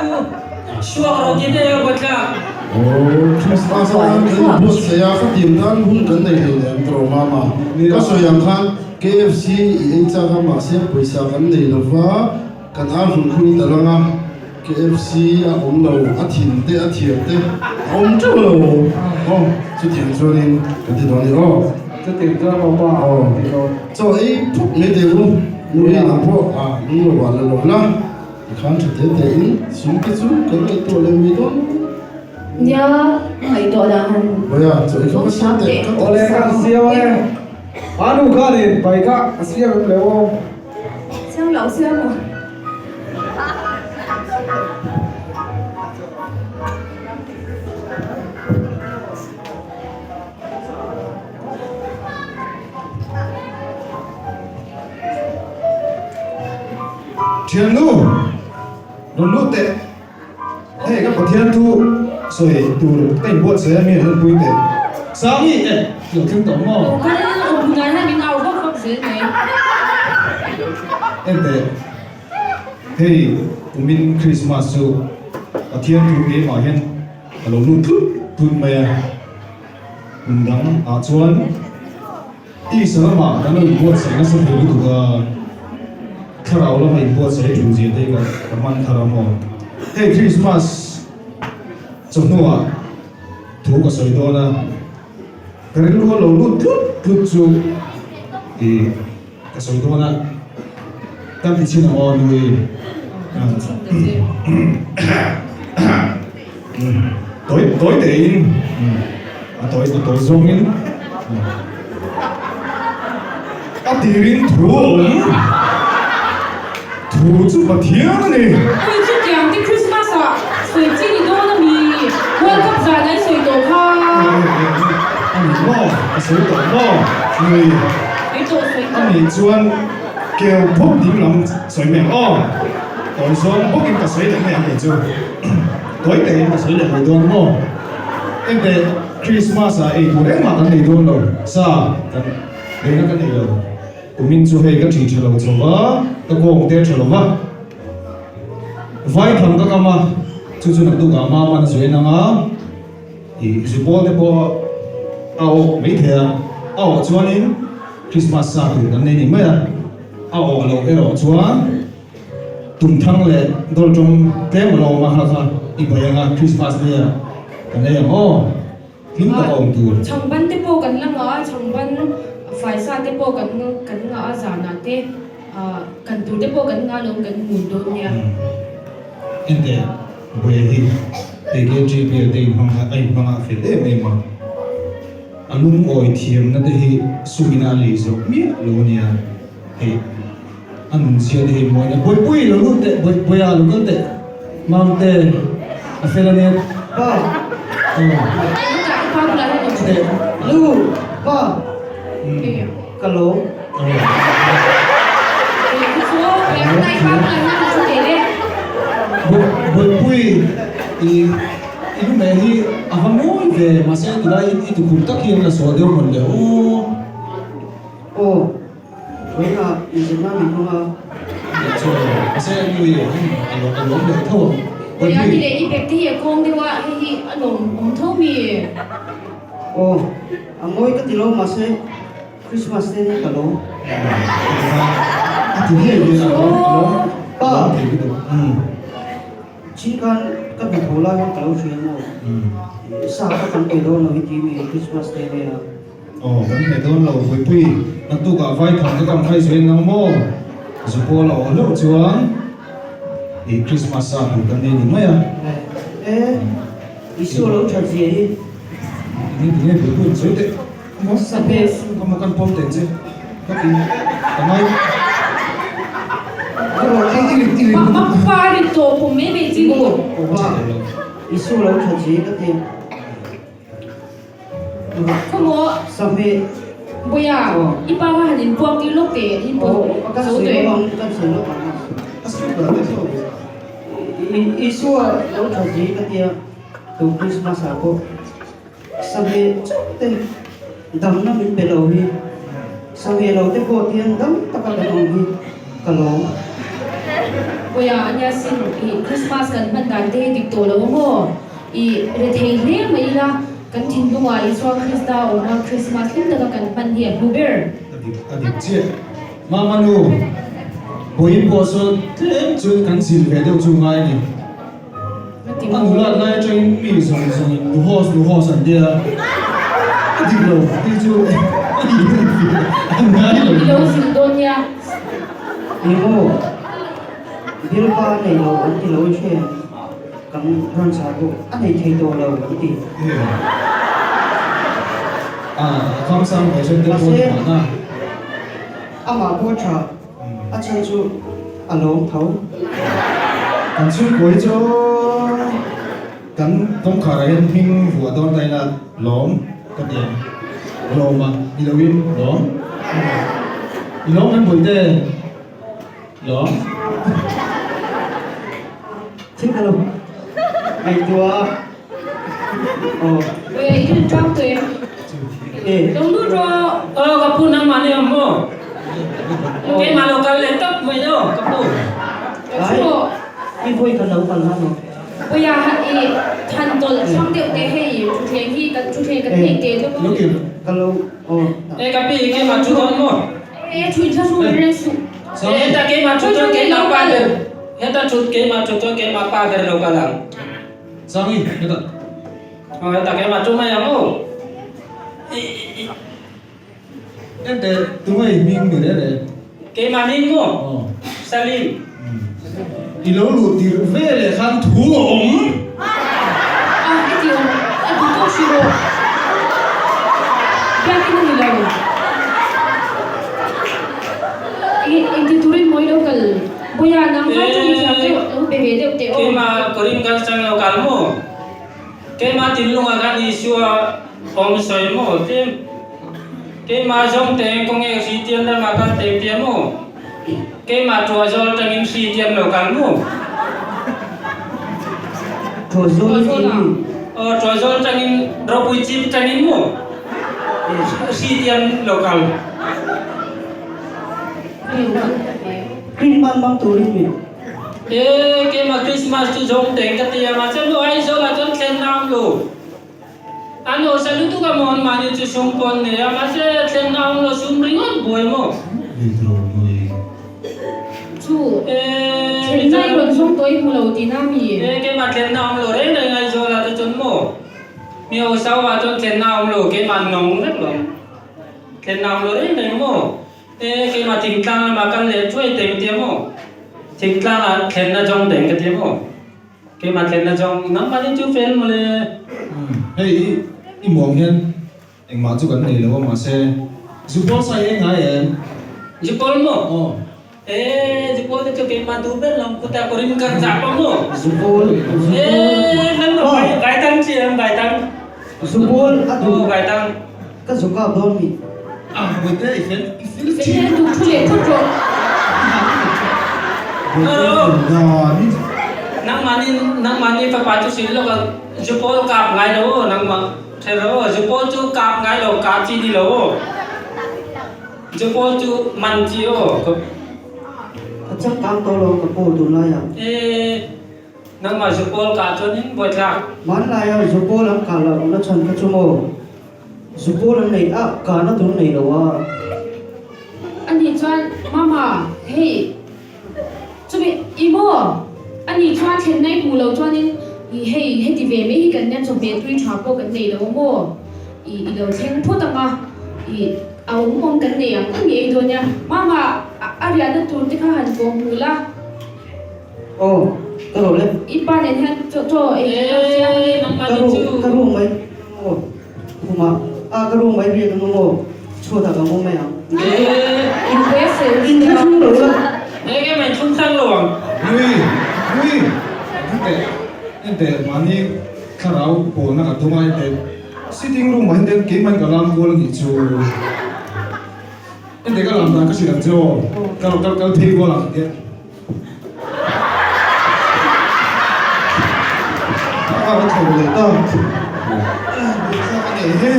suak rawh ti te a buaithlak. Aw Christmas a kan inbuatsaih a ka tiang tan hun kan nei hlei leh ang tawh mama. Ka sawi ang khan KFC i ei chak a mahse pawisa kan nei lova kan ar hlun khu i tal anga KFC a awm lo a thin te a thiam te a awm teuh lo aw chutiang chuanin kan ti dawn a ni aw. Chutiang chuan aw pa aw ti dawn. Chaw ei phut mai teh u nui ang pawh a lung lo ah la lo la tikhan tha te te in sum te chu kan ngaihtuah leh mai dawn. Nia ngaihtuah dan han Bawia chaw ei kha ka siam teh ka Awle kan siam e Anu khanin pai kha a siam em le aw. Siam lo siam lo. Thiannu, rawn lut teh. Hei ka Pathian thu sawi tur ka inbuatsaih a mi an pui teh. Sangi eh lo thleng tawh maw? Aw kal awm hunah hian min au vak vak zel mai. En teh, hei kumin Christmas chu Pathian thu keimah hian ka lo lut tlut tlut mai a, kum dang ah chuan Tisa lamah kan lo inbuatsaih nasa thei lutuk a, thlarau lama inbuatsaih a tul zia te hi ka hman thar a maw. Hei Christmas chawhnuah thu ka sawi dawn a, ka rilru a lo lut tlut tlut chu i ka sawi dawn a, kan ti chhin ang aw nui. Tawi tawi tein a tawi a tawi zawngin a tirin thu a awm thu chu Pathian a ni. Ui chutiang te Christmas ah sawi chi ni dawn a mi? World Cup zan ah i sawi tawh kha. A ni maw? Ka sawi tawh maw? Nui. Sawi tawh sawi tawh. A nih chuan keu phawk ding lam sawi mai ang aw. Tawi zawng bawkin ka sawi leh mai ang kei chu. Tawi takin ka sawi leh mai dawn maw? Engteh Christmas ah ei tur engmah kan nei dawn lo, sa kan leina ka nei lo. Kumin chu hei ka ṭhi ṭha lo chho va, ka kawng te ṭha lo va. Vaithang ka kam a, chu chu naktukah mama na zuain ang a, ih zupawl te pawh a awk mai thei a, a awh chuanin Christmas sa tur kan nei ni mai a, a awh loh erawh chuan Tumthang leh Dawltawng tlem a lo awm a kha kha i bai anga Christmas ni ah kan ei ang aw hlim tak a awm tur. Chhangban te pawh kan la ngah a, chhangban faisa te pawh kan kan ngah a zanah te kan tur te pawh kan ngah alawm kan hmun dawn nia. Enteh Buai hi hei KGB te inhmang a inhmang a fel em em a, a lungawi thiamna te hi sumina a lei zawk miah lo ania hei. A nun zia te hi mawi nia. Bawihpui lo lut teh, Bawihpuia lo kal teh. Mamte, a fel a nia. Pa. Teh. Nu, pa. Ka lo. Bawihpui, i i lu meh hi a va mawi ve, mahse tilai i tukhum tak hi an la sawl deuh mawn le aw. Aw. Vawiinah inzirna min hmang a. Mahse nui a lawm a lawm leh tho ang. Vawiin ni leh i bag te hi a kawng deuh a, hei hi a lawm awm tho mi? Aw, a mawi ka ti lo mahse Christmas te hi ka lawm. A ti ngei ngei a lawm a lawm Pa! thei lutuk. Chin khan ka hnathawh lai khan ka lo hria maw? Sa kha kan pe dawn lo hi ti mi Christmas te nia. Aw, kan hmeh dawn lo Puipui, naktukah Vaithang ka kam khai zuin ang maw? Zupawl a aw hlauh chuan i Christmas sa tur kan nei ni mai a. E, Isua lo that zia hi. Tinge tinge Puipui in sawi teh. Maw? Ka maw kan pawm teh che. Ka ti ka ngai. Pa rit tawh pawm mai mai chi ni. Aw pa. Isu lo tha chi ka ti. Khawmaw Sahmeh. Bawiha, i pa kha han inpuak tir lawk teh, in pawh zo tawh em? Kan sawi lawk ang a. Isua lo tha chi ka tia tun Christmas ah pawh Sahmeh chauh te damna min pe lo hi Sahmeh lo te pawh tiang dam taka kan awm hi ka lawm. Bawiha, ania sin i Christmas kan hman dan te hi dik tawh lo a maw? I rethei hle mai ila, kan thinlungah Isua Krista a awm a, Krismas hlim taka kan hman hi a hlu ber. A dik, a dik chiah. Mama nu, vawiin pawh sawn tlem chu kan zil ve deuh chu ngai a ni. A nulat lai atangin mi zawng zawngin nuhawz nuhawz an tia, a dik lo tih chu a nih hmel ve a ngai lo. I lo zil dawn nia. Emaw, bialpa nei lo an ti lo i hria em? Kan ransa pawh a nei thei tawh lo an ti. Mahse, amah pawh a tha, a chhan chu a lawm tho. Kan chhungkawi chu kan kawngkhar ah hian hming vuah dawn ta ila lawm ka ti ang. Lawm a ni loin lawm. I lawm em Bawihte? Lawm. Thil ka lo ngaihtuah a. Aw. Oi i rin tang tawh em? Lo lut rawh. Aw ka pu nangmah ni awm maw? Keimah lo kal leh tawp mai aw ka pu. Ka thu rawh. I vawi ka lo kal hlan aw. Oi a i than tawlh thlang deuh teh hei thutthleng hi kan thutthleng kan hnek teh deuh a. Ka lo aw. E ka pi keimah thu dawn maw? E thu in thla ru reng suh. Heta keimah thut chuan keimah pa ber heta thut keimah thut chuan keimah pa ber lo kal ang. Sangi heta. Aw heta keimah thu mai ang aw. Ente tunge i hming ni reh reh? Keimah hming maw? Salim. I lo luh tirh ve leh khan thu a awm. A heti awm a duh tawk hrih rawh. Biakin a ni lo. Engti turin maw i lo kal? Bawiha nang vai chu i thiam deuh lo be ve deuh teh aw. Keimah Korin kan chang lo kal maw? Keimah thinlungah khan Isua awm sawi maw? Tlem keimah zawng te kawngek hri tian ramah kal teng tia maw? Keimah Tuahzawl atangin hri tian lo kal maw? Tuahzawl hi mi? Aw, Tuahzawl atangin ropui chip atangin maw? Hri tian lo kal. Christmas hmang turin mi? E, keimah Christmas chu zawng teng ka ti a, mahse lu Aizawl ah chuan thlen na awm lo. An hausa lutuk a maw anmahni chu sum pawh an nei a, mahse thlenna awm lo sum ringawt buai maw? Chu thlenna i rawn zawng tawh i hmu lo tihna a mi? E keimah thlenna awm lo reng reng Aizawl ah te chuan maw? Mi hausa ho ah chuan thlenna awm lo keimah nawng vek lo thlenna awm lo reng reng maw? E keimah thingtlang lamah kal leh chuai teng tia maw? Thingtlang ah thlenna zawng teng ka tia maw? Keimah thlenna zawng nangmah hi chu fel mawle. Hei i i muang hian engmah chu kan nei lo a mahse Zupawl sai eng ngai em? Zupawl maw? Aw. Ee Zupawl te chu keimah duh ber lo kutah ka rim kar zah pawh maw? Zupawl Zupawl. Ee nan maw Gaitang chi em Gaitang? Zupawl a duh. Aw Gaitang. Ka zu kap dawn mi. Ah Bawihte i fel i fel thin. Fel duh thu leh phawt rawh. Bawihte fel dan i. Nangmahni nangmahni fapa chu sil lawk a zupawl kap ngai lo aw nangmah then rawh aw zupawl chu kap ngai lo kah chi ni lo aw zupawl chu man chi aw. A changkang tawh lo ka pawl tunlai ah. Ee. Nangmah zupawl kah chuanin buaithlak. Hmanlaia zupawl an kah loh na chhan kha chu maw? Zupawl an nei a, kahna tur nei lo a. Ani chuan, Mama, hei chumi i maw? Ani chuan thlenna i hmuh loh chuanin i hei heti ve mai hi kan nia chawhmeh tui tha pawh kan nei lo a maw? I i lo thleng phawt ang a, i a awm awm kan nei ang ang i ei dawn nia. Mama, a riahna tur te kha han kawh hmuh la. Aw, ka rawh le. I pa nen hian chaw chaw ei ka siam a ni. Ka ru ka ru mai maw khumah a ka ru mai riak ang maw chhuatah ka mu mai ang. In thlahrung lo la. Enge mai thlung thlang lo ang. Nui nui ding teh. Enteh mahni thlarau pawlna ka tum a, enteh sitting room ah hian te keimah in ka lam kual a nih chu. Enteh ka lam dan ka hrilh ang che aw, ka rawn kal kal phei kual ang che. A ka tho leh ta, buaithlak a nei he.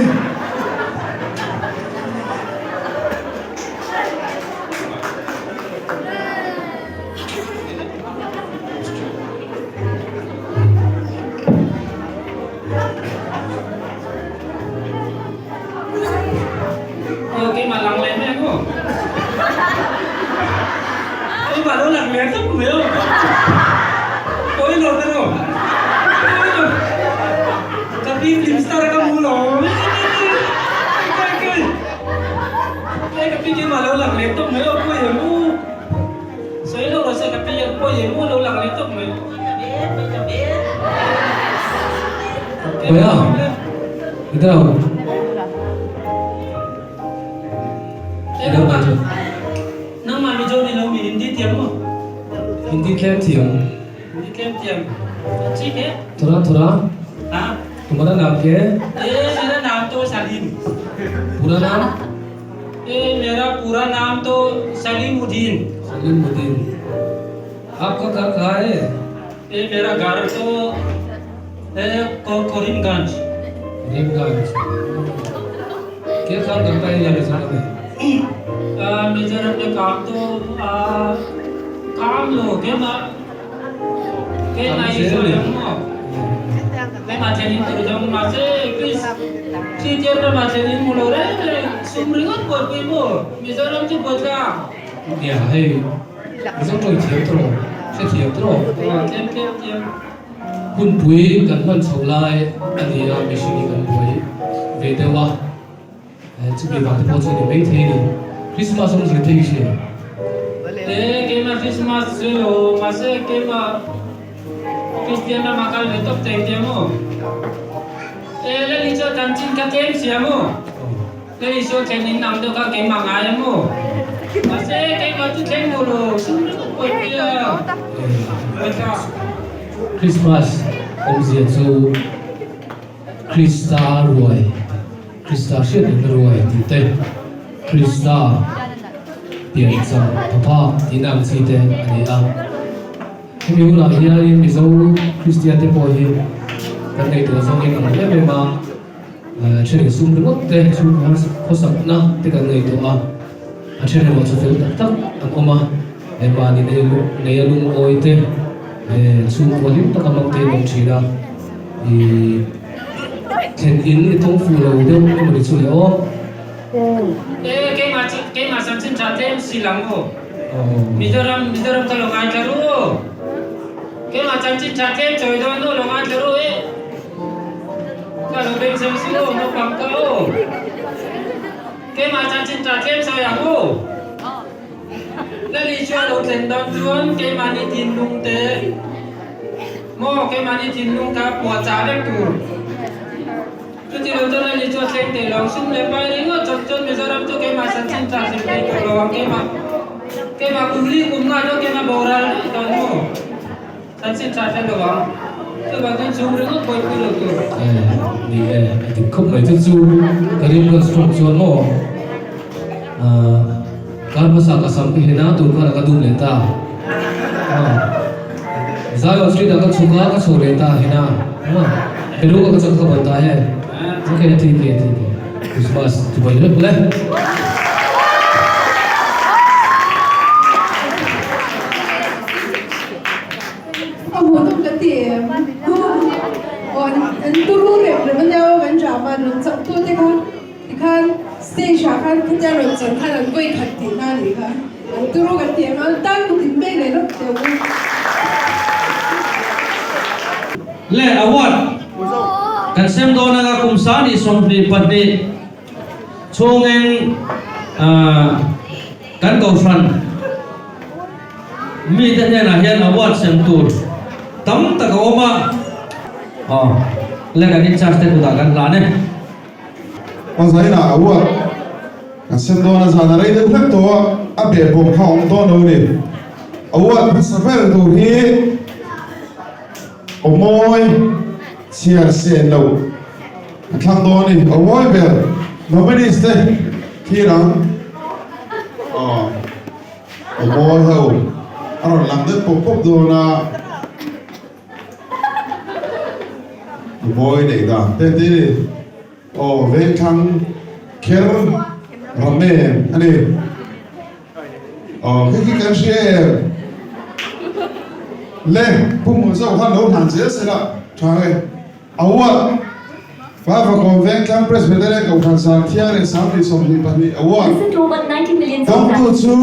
Aw keimah lang leh mai ang aw. Keimah lo lang leh tawp mai aw. Pawi lo te maw. Pawi lo. Ka pi film star ka hmu lo. Kai kai. Kai ka pi keimah lo lang leh tawp mai aw pawi em u. Sawi lo rawh se ka pi hian pawi em u lo lang leh tawp mai. Khawiah? Ito. Ilo ka chu. Nangmah Mizo ni lo mi Hindi thiam maw? Hindi tlem thiam. Hindi tlem thiam. Thik he. Thora thora. Ha? Tumara naam kya hai? Eh mera naam to Salim. Pura naam? Eh mera pura naam to Salimuddin. Salimuddin. Aapka ghar kaha hai? Eh mera ghar to eh Karimganj. Karimganj. Kya kaam karta hai yahan Mizoram mein? Mizoram mein kaam to kaam lo ke ma ke ma i mo ke ma chen in tur jong ma se Chris Christian ram ah chen in mu lo reng reng sum ringawt buaipui maw Mizoram chu buaitla. Nia hei Mizo tawng thiam tawh hre thiam tawh. Aw tlem tlem tlem. Hunpui kan hman chho lai a ni a mihring hi kan buai ve deuh a chumi vang te pawh chu a ni maithei a ni. Christmas awm zir thei hria. E keimah Christmas chu lo mahse keimah Christian lama kal ve tawp thei tia maw? E Lali chu a chanchin kha tlem sia maw? Lali chu a thlen in ang deuh kha keimah ngai a maw? Mahse keimah chu thleng maw lo sum ringawt buaipui a buaithlak. Christmas awmzia chu Krista ruai, Krista hriatrengna ruai tih te, Krista piancham thaphak tihna ang chi te a ni a. Hemi hunah hianin Mizo Kristian te pawh hi kan ngaihtuah zawngin ang em em a, then sum ringawt te chhungkaw khawsakna te kan ngaihtuah a, a then erawh chu fel tak tak an awm a, mahni nei a lungawi te chhungkaw hlim taka hmang te an awm thin a, ih thlen in i tawng fuh lo deuh emaw ni chu le aw. E keimah chu keimah chanchin tha tlem si lang aw. Mizoram Mizoram ka lo ngaithla ru aw. Keimah chanchin tha tlem chawi dawn aw lo ngaithla ru e. Ka lo beng sem si aw naupang ka aw. Keimah chanchin tha tlem sawi ang aw. Lali chu a lo thlen dawn chuan keimahni thinlung te maw keimahni thinlung kha puahchah vek tur. Chuti lo chuan ani chu a thleng thei lo. Sum leh pai ringawt chawp chuan Mizoram chu keimah chanchin tha hrim thei tawh lo ang. Keimah keimah kum li kum nga chuan keimah boral daih dawn maw? Chanchin tha hre lo ang. Chuvang chuan chhung ringawt buaipui lo tur. Eh, ni e, a dik khawp mai chu chu ka rim kan strong chuan maw ah kar hmasa ka sam ka hen a tun khan a ka dum leh ta ah Zion street ah ka chhuk a ka chho leh ta hen a ah Peru ka chak ka ban ta he ok thik e thik e Christmas dubai vek le. A hmuh tum kan ti em? Aw an turu rep rep ania aw kan drama rawn chak tu te kha tikhan stage ah khan khatia rawn chan khan an vawi khat tih na anih kha an turu kan ti em an tan kut in pek leh lawk teh u. Le award kan sem dawn anga kum sani 22 chhungin kan kohhran Mite hnenah hian award sem tur tam tak a awm a. Aw, le kan in charge te kutah kan hlan e. A zainah award kan sem dawn a, zan a rei deuh hlek tawh a, a behbawm kha a awm dawn lo a ni. Award hmasa ber tur hi. Aw mawi chhiar sen lo a thlang dawn a ni. Aw mawi ber nominees te thlir ang. Aw aw mawi ho a rawn lang deuh pawp pawp dawn a. Aw mawi neih dan te ti ni. Aw vengthlang kher ram em a ni. Aw khi khi kan hria em? Le, Pu Hmunzau khan lo hlan zel se la tha e. Award, Vavakawm Vengthlang Presbyterian Kohhran Sang Thiang leh 2022 Award dawngtu chu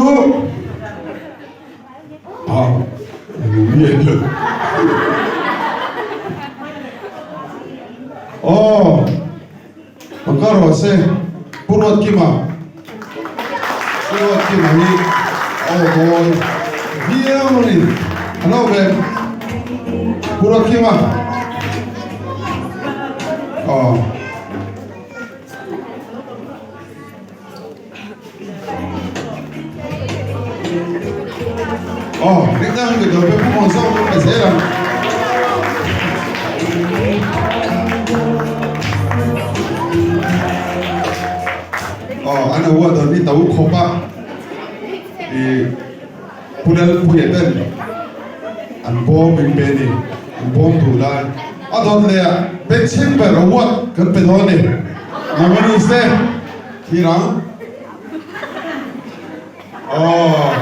Ah, Aw. Ka rawh se, Pu Ruatkima, Pu Ruatkima hi a aw mawi viau a ni. A lo ve, Pu Ruatkima. Aw. Aw, ring dang mi dawr pe Pu Mawzawk pe zel ang. Aw, an award dawn hi to khawp a, i Pu Lalpuia ten an bawm min pe ni, an bawm duh lai. A dawt leh ah Bengchheng ber award kan pe dawn a ni. Nominees te. Thlir ang. Aw.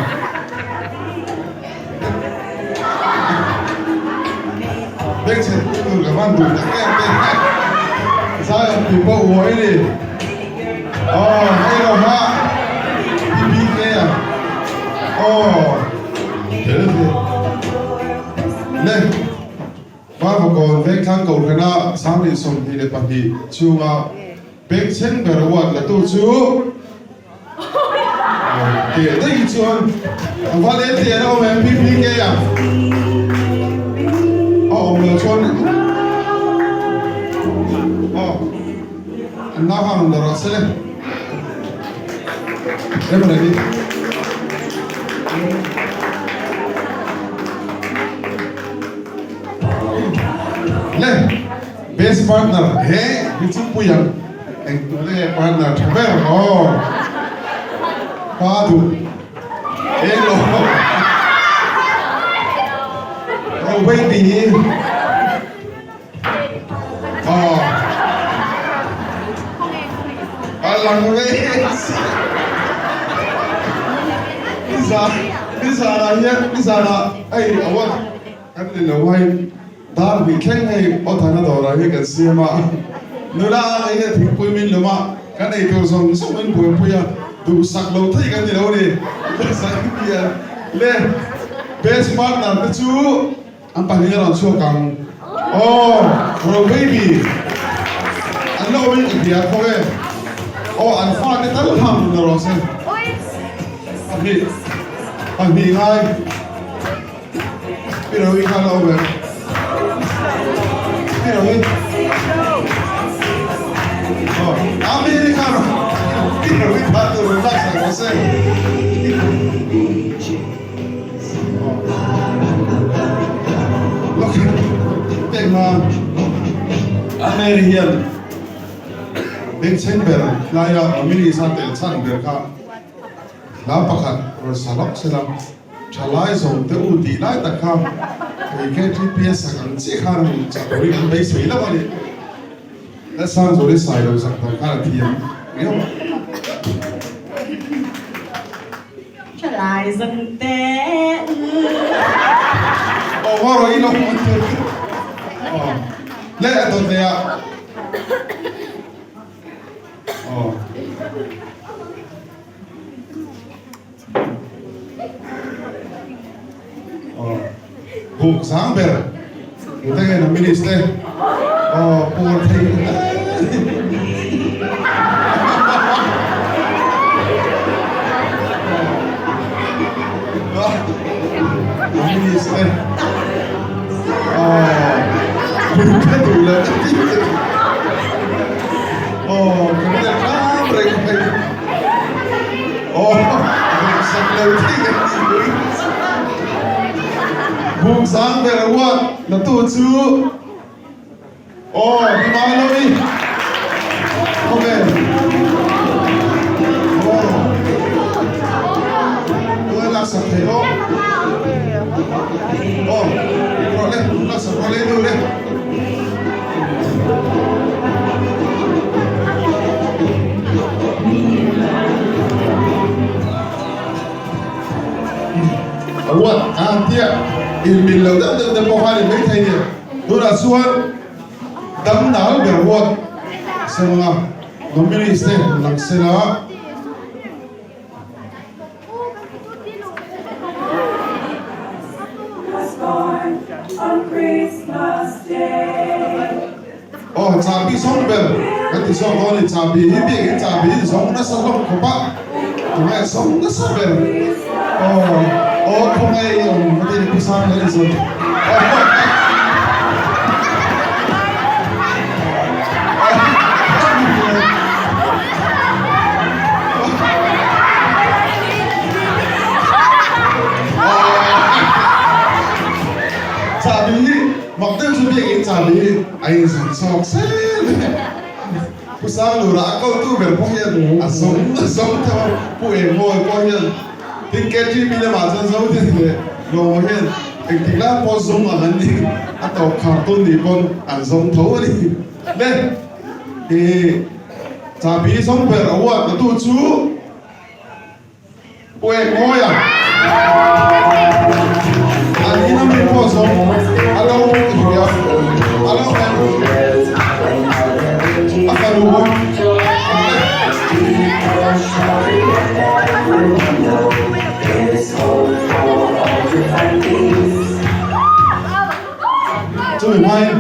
Bengchhe tur ka van duh tak em te. Zai awm tih pawh uai ni. Aw, hei lo ha. PPK a. Aw. Tel ve. Le. Vavakawn Vengthlang Kohhrana 2022 chhunga Bengchheng ber award la tu chu teh daih chuan a va let teh a awm em PPK a a awm lo chuan aw an nau hang la rawh se le em ready le. Best partner he hi chu pui ang eng tur nge partner tha ber aw pa duh eng lo ro baby hi aw a lang ve nizan nizanah hian nizanah hei award kan ni lo hei. Dar hnih thleng hei Awthana dawrah hi kan siam a, nula ang ei hian thingpui min lum a, kan ei tur zawng zawng min buaipui a, duhsak lo thei kan ni lo ni, duhsak in ti a le, best partner te chu an pahnih a rawn chhuak ang, aw ro baby an lo awm in ka hria khawp e, aw an fa te tal ham la rawh se, pahnih pahnih ngai. Pi Rohi kha la awm em? Pi Rohi. Oh, Amiri kha Pi Rohi kha tu ro lak sak rawh se. Lok pek na Amiri hian bengchheng ber laia Amiri sa tel chhan ber kha hla pakhat rawn sa lawk sela. Thalai zawng te u tih lai tak kha hei KTPS sak ang chiah khan chak turin an beisei lo a ni. Lalsangzuali sai lo sak dan khan a thiam riau a. Thalai zawng te u. Aw ngaw rawh i lo hmu tur. Aw le a dawt leh ah. Aw. Buk sang ber tute nge na minister aw pur thei minister aw pur ka duh lo aw kan la ram reng mai. Aw, sak lo thei kan tih pui. Buk sang ber award la tu chu aw ni mai lo ni. Khawvel. Aw. Tungai laksak thei aw. Aw. Rawh le, laksak rawh le nu le. A ruat a tia inmil lo deuh deuh te pawh khan in maithei ni. Tunah chuan dam nal ber ruat sawmanga nominees te lang sela. Aw chahbi sawng ber kan ti zawk dawn a ni, chahbi hi biakin chahbi hi zawng nasa hlawm khawp a, tunge sawng nasa ber aw aw khawnge i awm ka ti ni pu sang leh i zawt Chahbi hi mak deuh chu biakin chahbi hi a inzawm chawk zel Pu Sanglura a kotu ber pawh hian a zawm zawm tho a, Pu Engmawi pawh hian tin KTP lamah chuan Zodin leh Lawma hian engtik lai pawh zawm ang an ni a tawp khar tawn nih pawn an zawm tho a ni. Le i chahbi zawng ber award la tu chu Pu Engmawi a an in a mi pawh zawng a lo hria a lo en a fanu bawk. Chumi hmain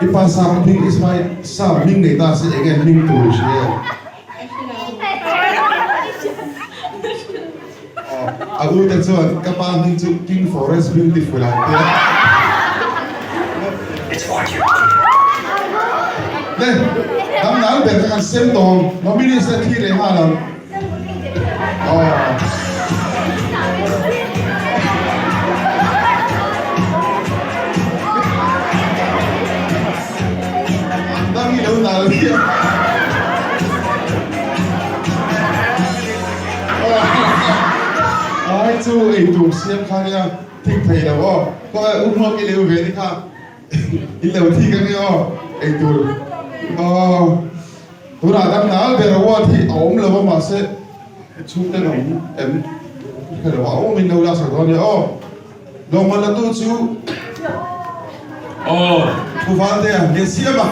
i pa sap hming Ismail sap hming nei ta se eng nge hming tur i hria em? A u te chuan ka pa hming chu King Forest Beautiful an tia. Le, dam nal ber kha kan sem tawh ang, nominees te thi leh nghal ang. Aw. Dang i lo nal hian. Ai chu ei tur siam kha nia thik thei lo aw. Khaw e u hmuak i leu ve ni kha. I lo thik ange aw ei tur. Aw. Tunah dang nal ber award hi a awm lo a mahse chhungte an awm em hre lo a awm in lo laksak dawn nia aw. Lawngman la tu chu aw Pu Valtea nge siam a.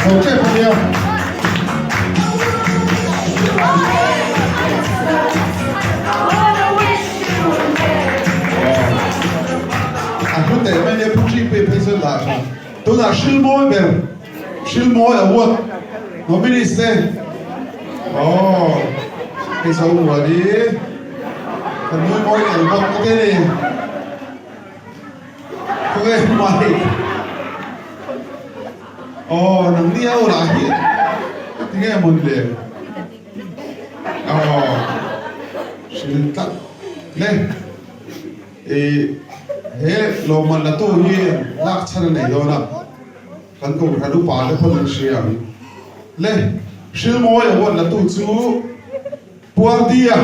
Zo tep a nia. A hlu teh mai nia Pu Ṭi phei chuan dah tha. Tunah Hrilmawi ber, Hrilmawi award nominees te aw hei zo mual i kan nui mawi tel bawk ka ti ni. Khawnge Mike? Aw nangni ho lah hi tinge mawn le? Aw hril tlat le. I he lawmman la tu hi lak chhan a nei dawn a, kan kohhran upa te pawn an hria ang. Le, Hrilmawi award la tu chu Puardia.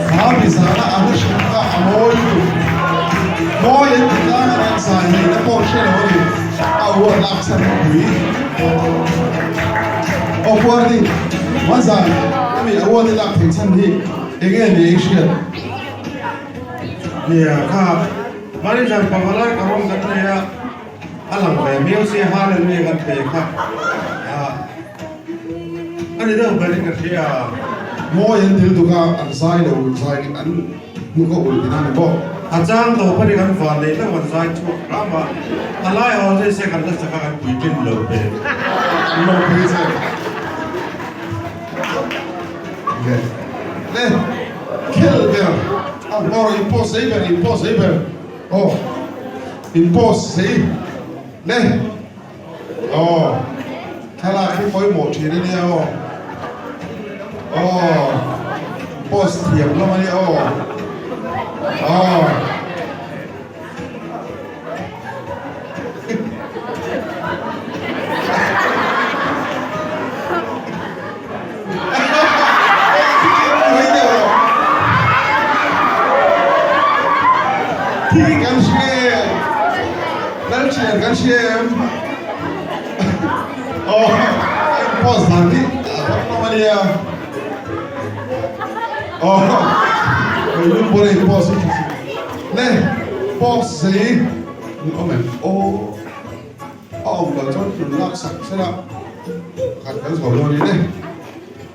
Kha mizana a hla hrim kha a mawi lutuk. Mawi an ti tlang a an zai neihna pawh hre lo a ni. A award lak chhan a pui. Aw Puardi, hmanzan hemi award i lak theih chhan hi eng nge ni i hriat? Nia, kha Marizan pavalai ka rawn kan nei a, a lang ve miau sia Hallelujah kan pe kha a ni deuh ber in ka hria. Mawi an til tuk a, an zai lo zai an hnuk a ulh tihna a ni bawk. A chang tawp a ni kan van nei hlauh an zai chhuak hram a, a lai haw zai se kan la chak a kan puitlin lo pe. Lo phei che. Le khel ber a ngawr in post zei ber in post zei ber aw in post zei le aw thlalak hi pawimawh thin a nia aw. Aw post thiam hlawm a nia aw. Aw. Thi kan hria em? Lalthian kan hria em? Aw, a in post dan hi a dang hlawm a nia. Aw, lung pawn a in post hi tha si. Le, post zei an awm em? Aw, a awm loh chuan hlun lak sak sela khat kan zo dawn a ni le.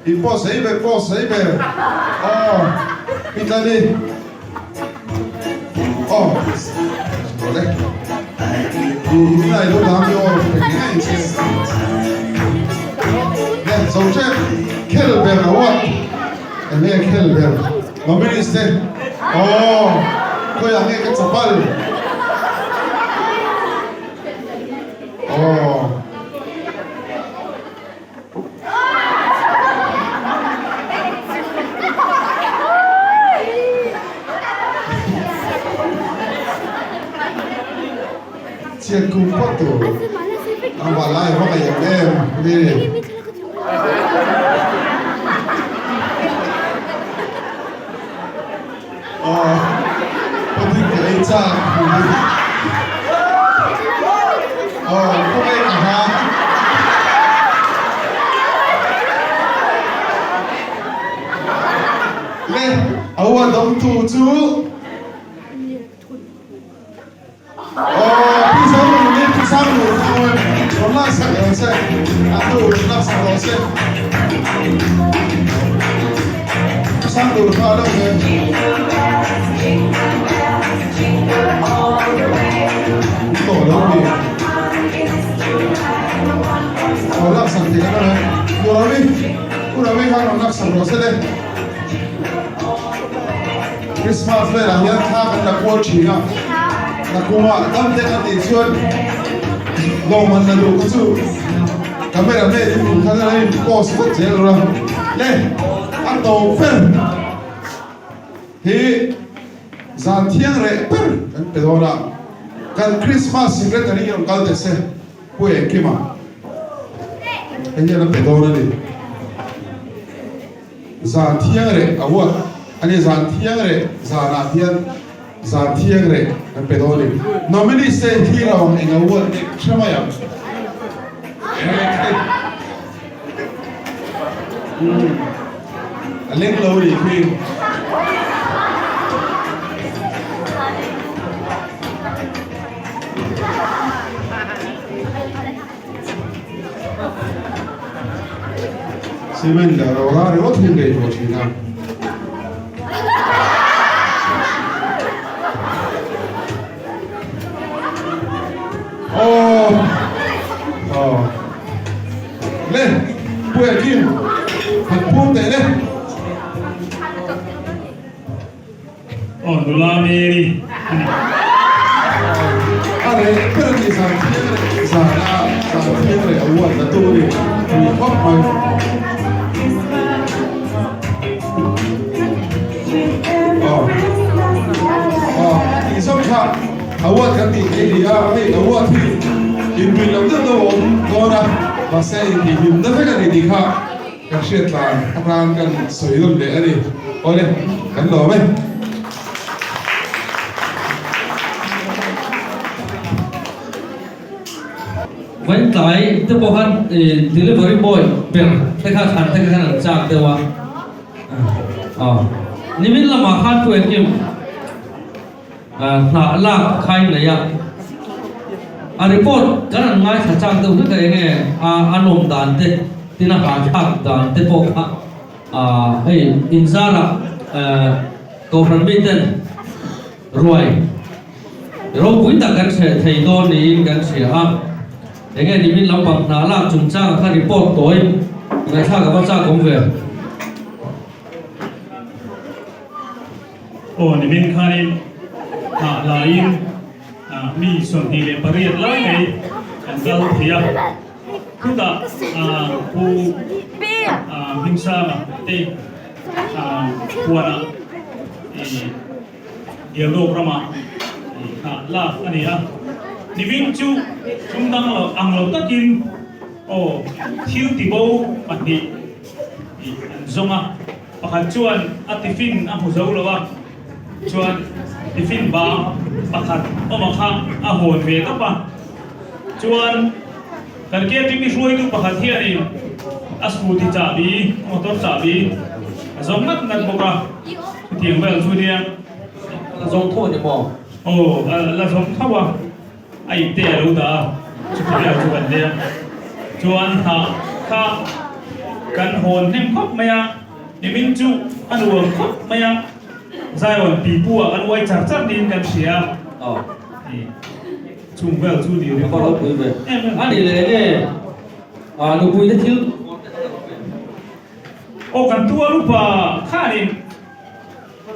In post zei ber, post zei ber. Aw, i tla ni. Aw, zo le. I ngai lo dang i aw, pe ngai che. Le, zo che, khel ber awat. Enge khel ber? Nominees te. Aw, khawiah nge ka chapal? Aw. Chian kum phawt tur a va lai vak a em em ni. Aw, pudding ka ei chak. Aw, khawngaih ka ha. Le, a ua dawmtu chu. Aw, Pi Zonunin Pi Sanglur kha awm em? Rawn laksak lo che, a hnu rawn laksak lo che. Pi Sanglur kha a lo em? Tawh lo mi. Rawn laksak thei kan awm em? U Ravi, U Ravi kha rawn laksak rawh se le. Christmas velah hian thla kan la kual thin a, nakumah dam te kan tih chuan lawmman la duh kha chu camera man in min khan a in post vat zel rawh a, le a tawp ber hi zan thiang reh ber kan pe dawn a, kan Christmas secretary hi rawn kal teh se Pu Engkima hei hian a pe dawn a ni. Zan thiang reh a huat a ni. Zan thiang reh zanah hian zan thiang reh kan pe dawn a ni. Nominees te hi lo ang eng a huat nek hre mai ang. A leng lo nih khi. Cement leh rora ringawt hi lei tawh thin a. Aw aw le Puia Kim han phur teh le. Aw nula Mary a ni. A reh ber a ni zan thiang reh zan a zan thiang reh a uan na tur a ni tui khawp mai. Aw aw tih zawk kha a uat kan tih theih ni a hei a uat hi inpui loh deuh deuh a awm dawn a mahse intihhlimna vek a ni tih kha Kan hriat tlan atan kan sawi rawn leh a ni. Awle, kan lawm e. Vaintlai te pawh khan delivery boy ber te kha thlan te khan an chak deuh a. Aw, nimin lamah khan pu engkim hnah lak kha in nei a. A report kan an ngaithla chak deuh hlek a enge a nawm dan te tin a hahthlak dan te pawh kha hei inzarah Kohhran miten ruai ropui tak kan hreh thei dawn niin kan hria a. Enge nimin lampang hnah lak chungchangah kha report tawi ngaihthlak a va chak awm ve. Aw nimin khanin hnah laiin mi 28 lai mai an kal thei a, chutah Pu. Hmingsanga te huanah Dialog ramah hnah lak a ni a. Nimin chu tum dang lo ang lo takin aw thil tibo pahnih an zawng a. Pakhat chuan a tiffin a hmu zo lo a, chuan tiffin bang pakhat awm a kha a hawn ve tawp a. Chuan kan KTP hruaitu pakhat hianin a scooty chahbi, a motor chahbi a zawng ngat ngat bawk a, chutiang vel chu nia. La zawng tho a ni maw? Aw, la zawng tho a, a ipte a lo dah a, chuti vel chu kan nia. Chuan hnah kha kan hawn hnem khawp mai a, nimin chu a nuam khawp mai a, Zion pipu ah kan uai char char niin kan hria a. Chung vel chu ni ri pawh pui ve. A ni leh nge a nupui te thil Aw kan tual upa khanin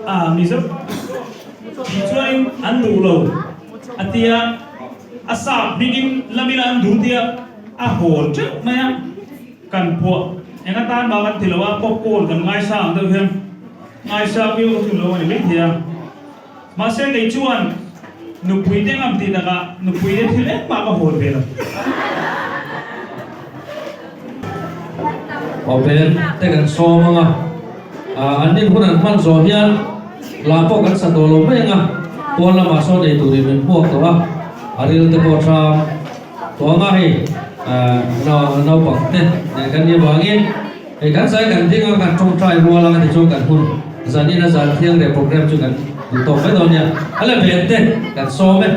a Mizo tih chuanin an duh lo a tia a sap hmingin lamina an duh tia a hawn teuh mai a kan phuah eng atan mah kan ti lo a popcorn kan ngaisa ang deuh hian ngaisa viau ka thun lo a ni maithei a. Mahse kei chuan nupui te ngam tih takah nupui te thil engmah ka hawn ve lo. Aw Ben te kan sawm ang a, an nin hun an hman zawh hian hla pawh kan sa tawh lo mai ang a, pawn lamah sawn ei turin min hmuak tawh a, a ril te pawh ṭham tawh ang a hei naupang te nen kan nih avangin hei kan zai kan ding a kan ṭawngṭai rual ang a tichuan kan hun Zanin a zan thiang leh program chu kan duh tawk mai dawn nia. A la ven te kan sawm e.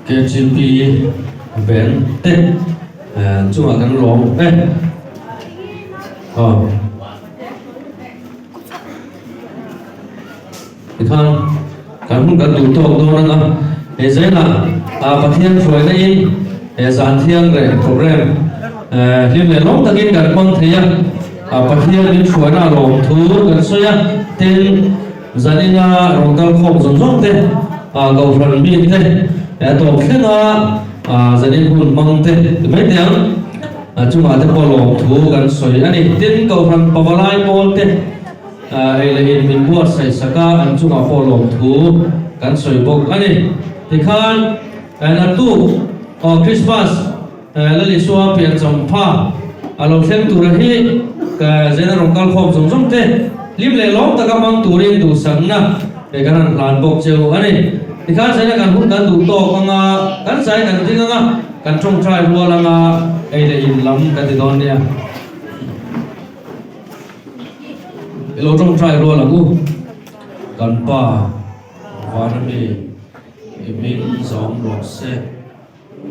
KGP band te chungah kan lawm e. Aw. Tikhan kan hun kan duh tawk dawn anga he zela Pathian hruaina in he zan thiang leh program hlim leh lawm takin kan hmang thei a, Pathian min hruaina a lawm thu kan sawi a, tin zanina rawn kal khawm zawng zawng te Kohhran mi te tawp thlenga zanin hun hmang te ti mai teh ang. A chungah te pawh lawmthu kan sawi a ni. Tin, Kohhran Pavalai pawl te ei leh in min buatsaih sak a, an chungah pawh lawmthu kan sawi bawk a ni. Tikhan, naktuk aw Krismas Lal Isua piancham pha a lo thleng tura hi Zena rawn kal khawm zawng zawng te hlim leh lawm taka hmang turin duhsakna kan han hlan bawk cheu a ni. Tikhan Zena kan hun kan duh tawk anga kan zai kan ding anga, Kan tawngtai rual anga ei leh in lam kan ti dawn nia. I lo tawngtai rual ang u. Kan Pa vana mi i hming zawm rawh se,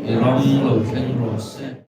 i ram lo thleng rawh se.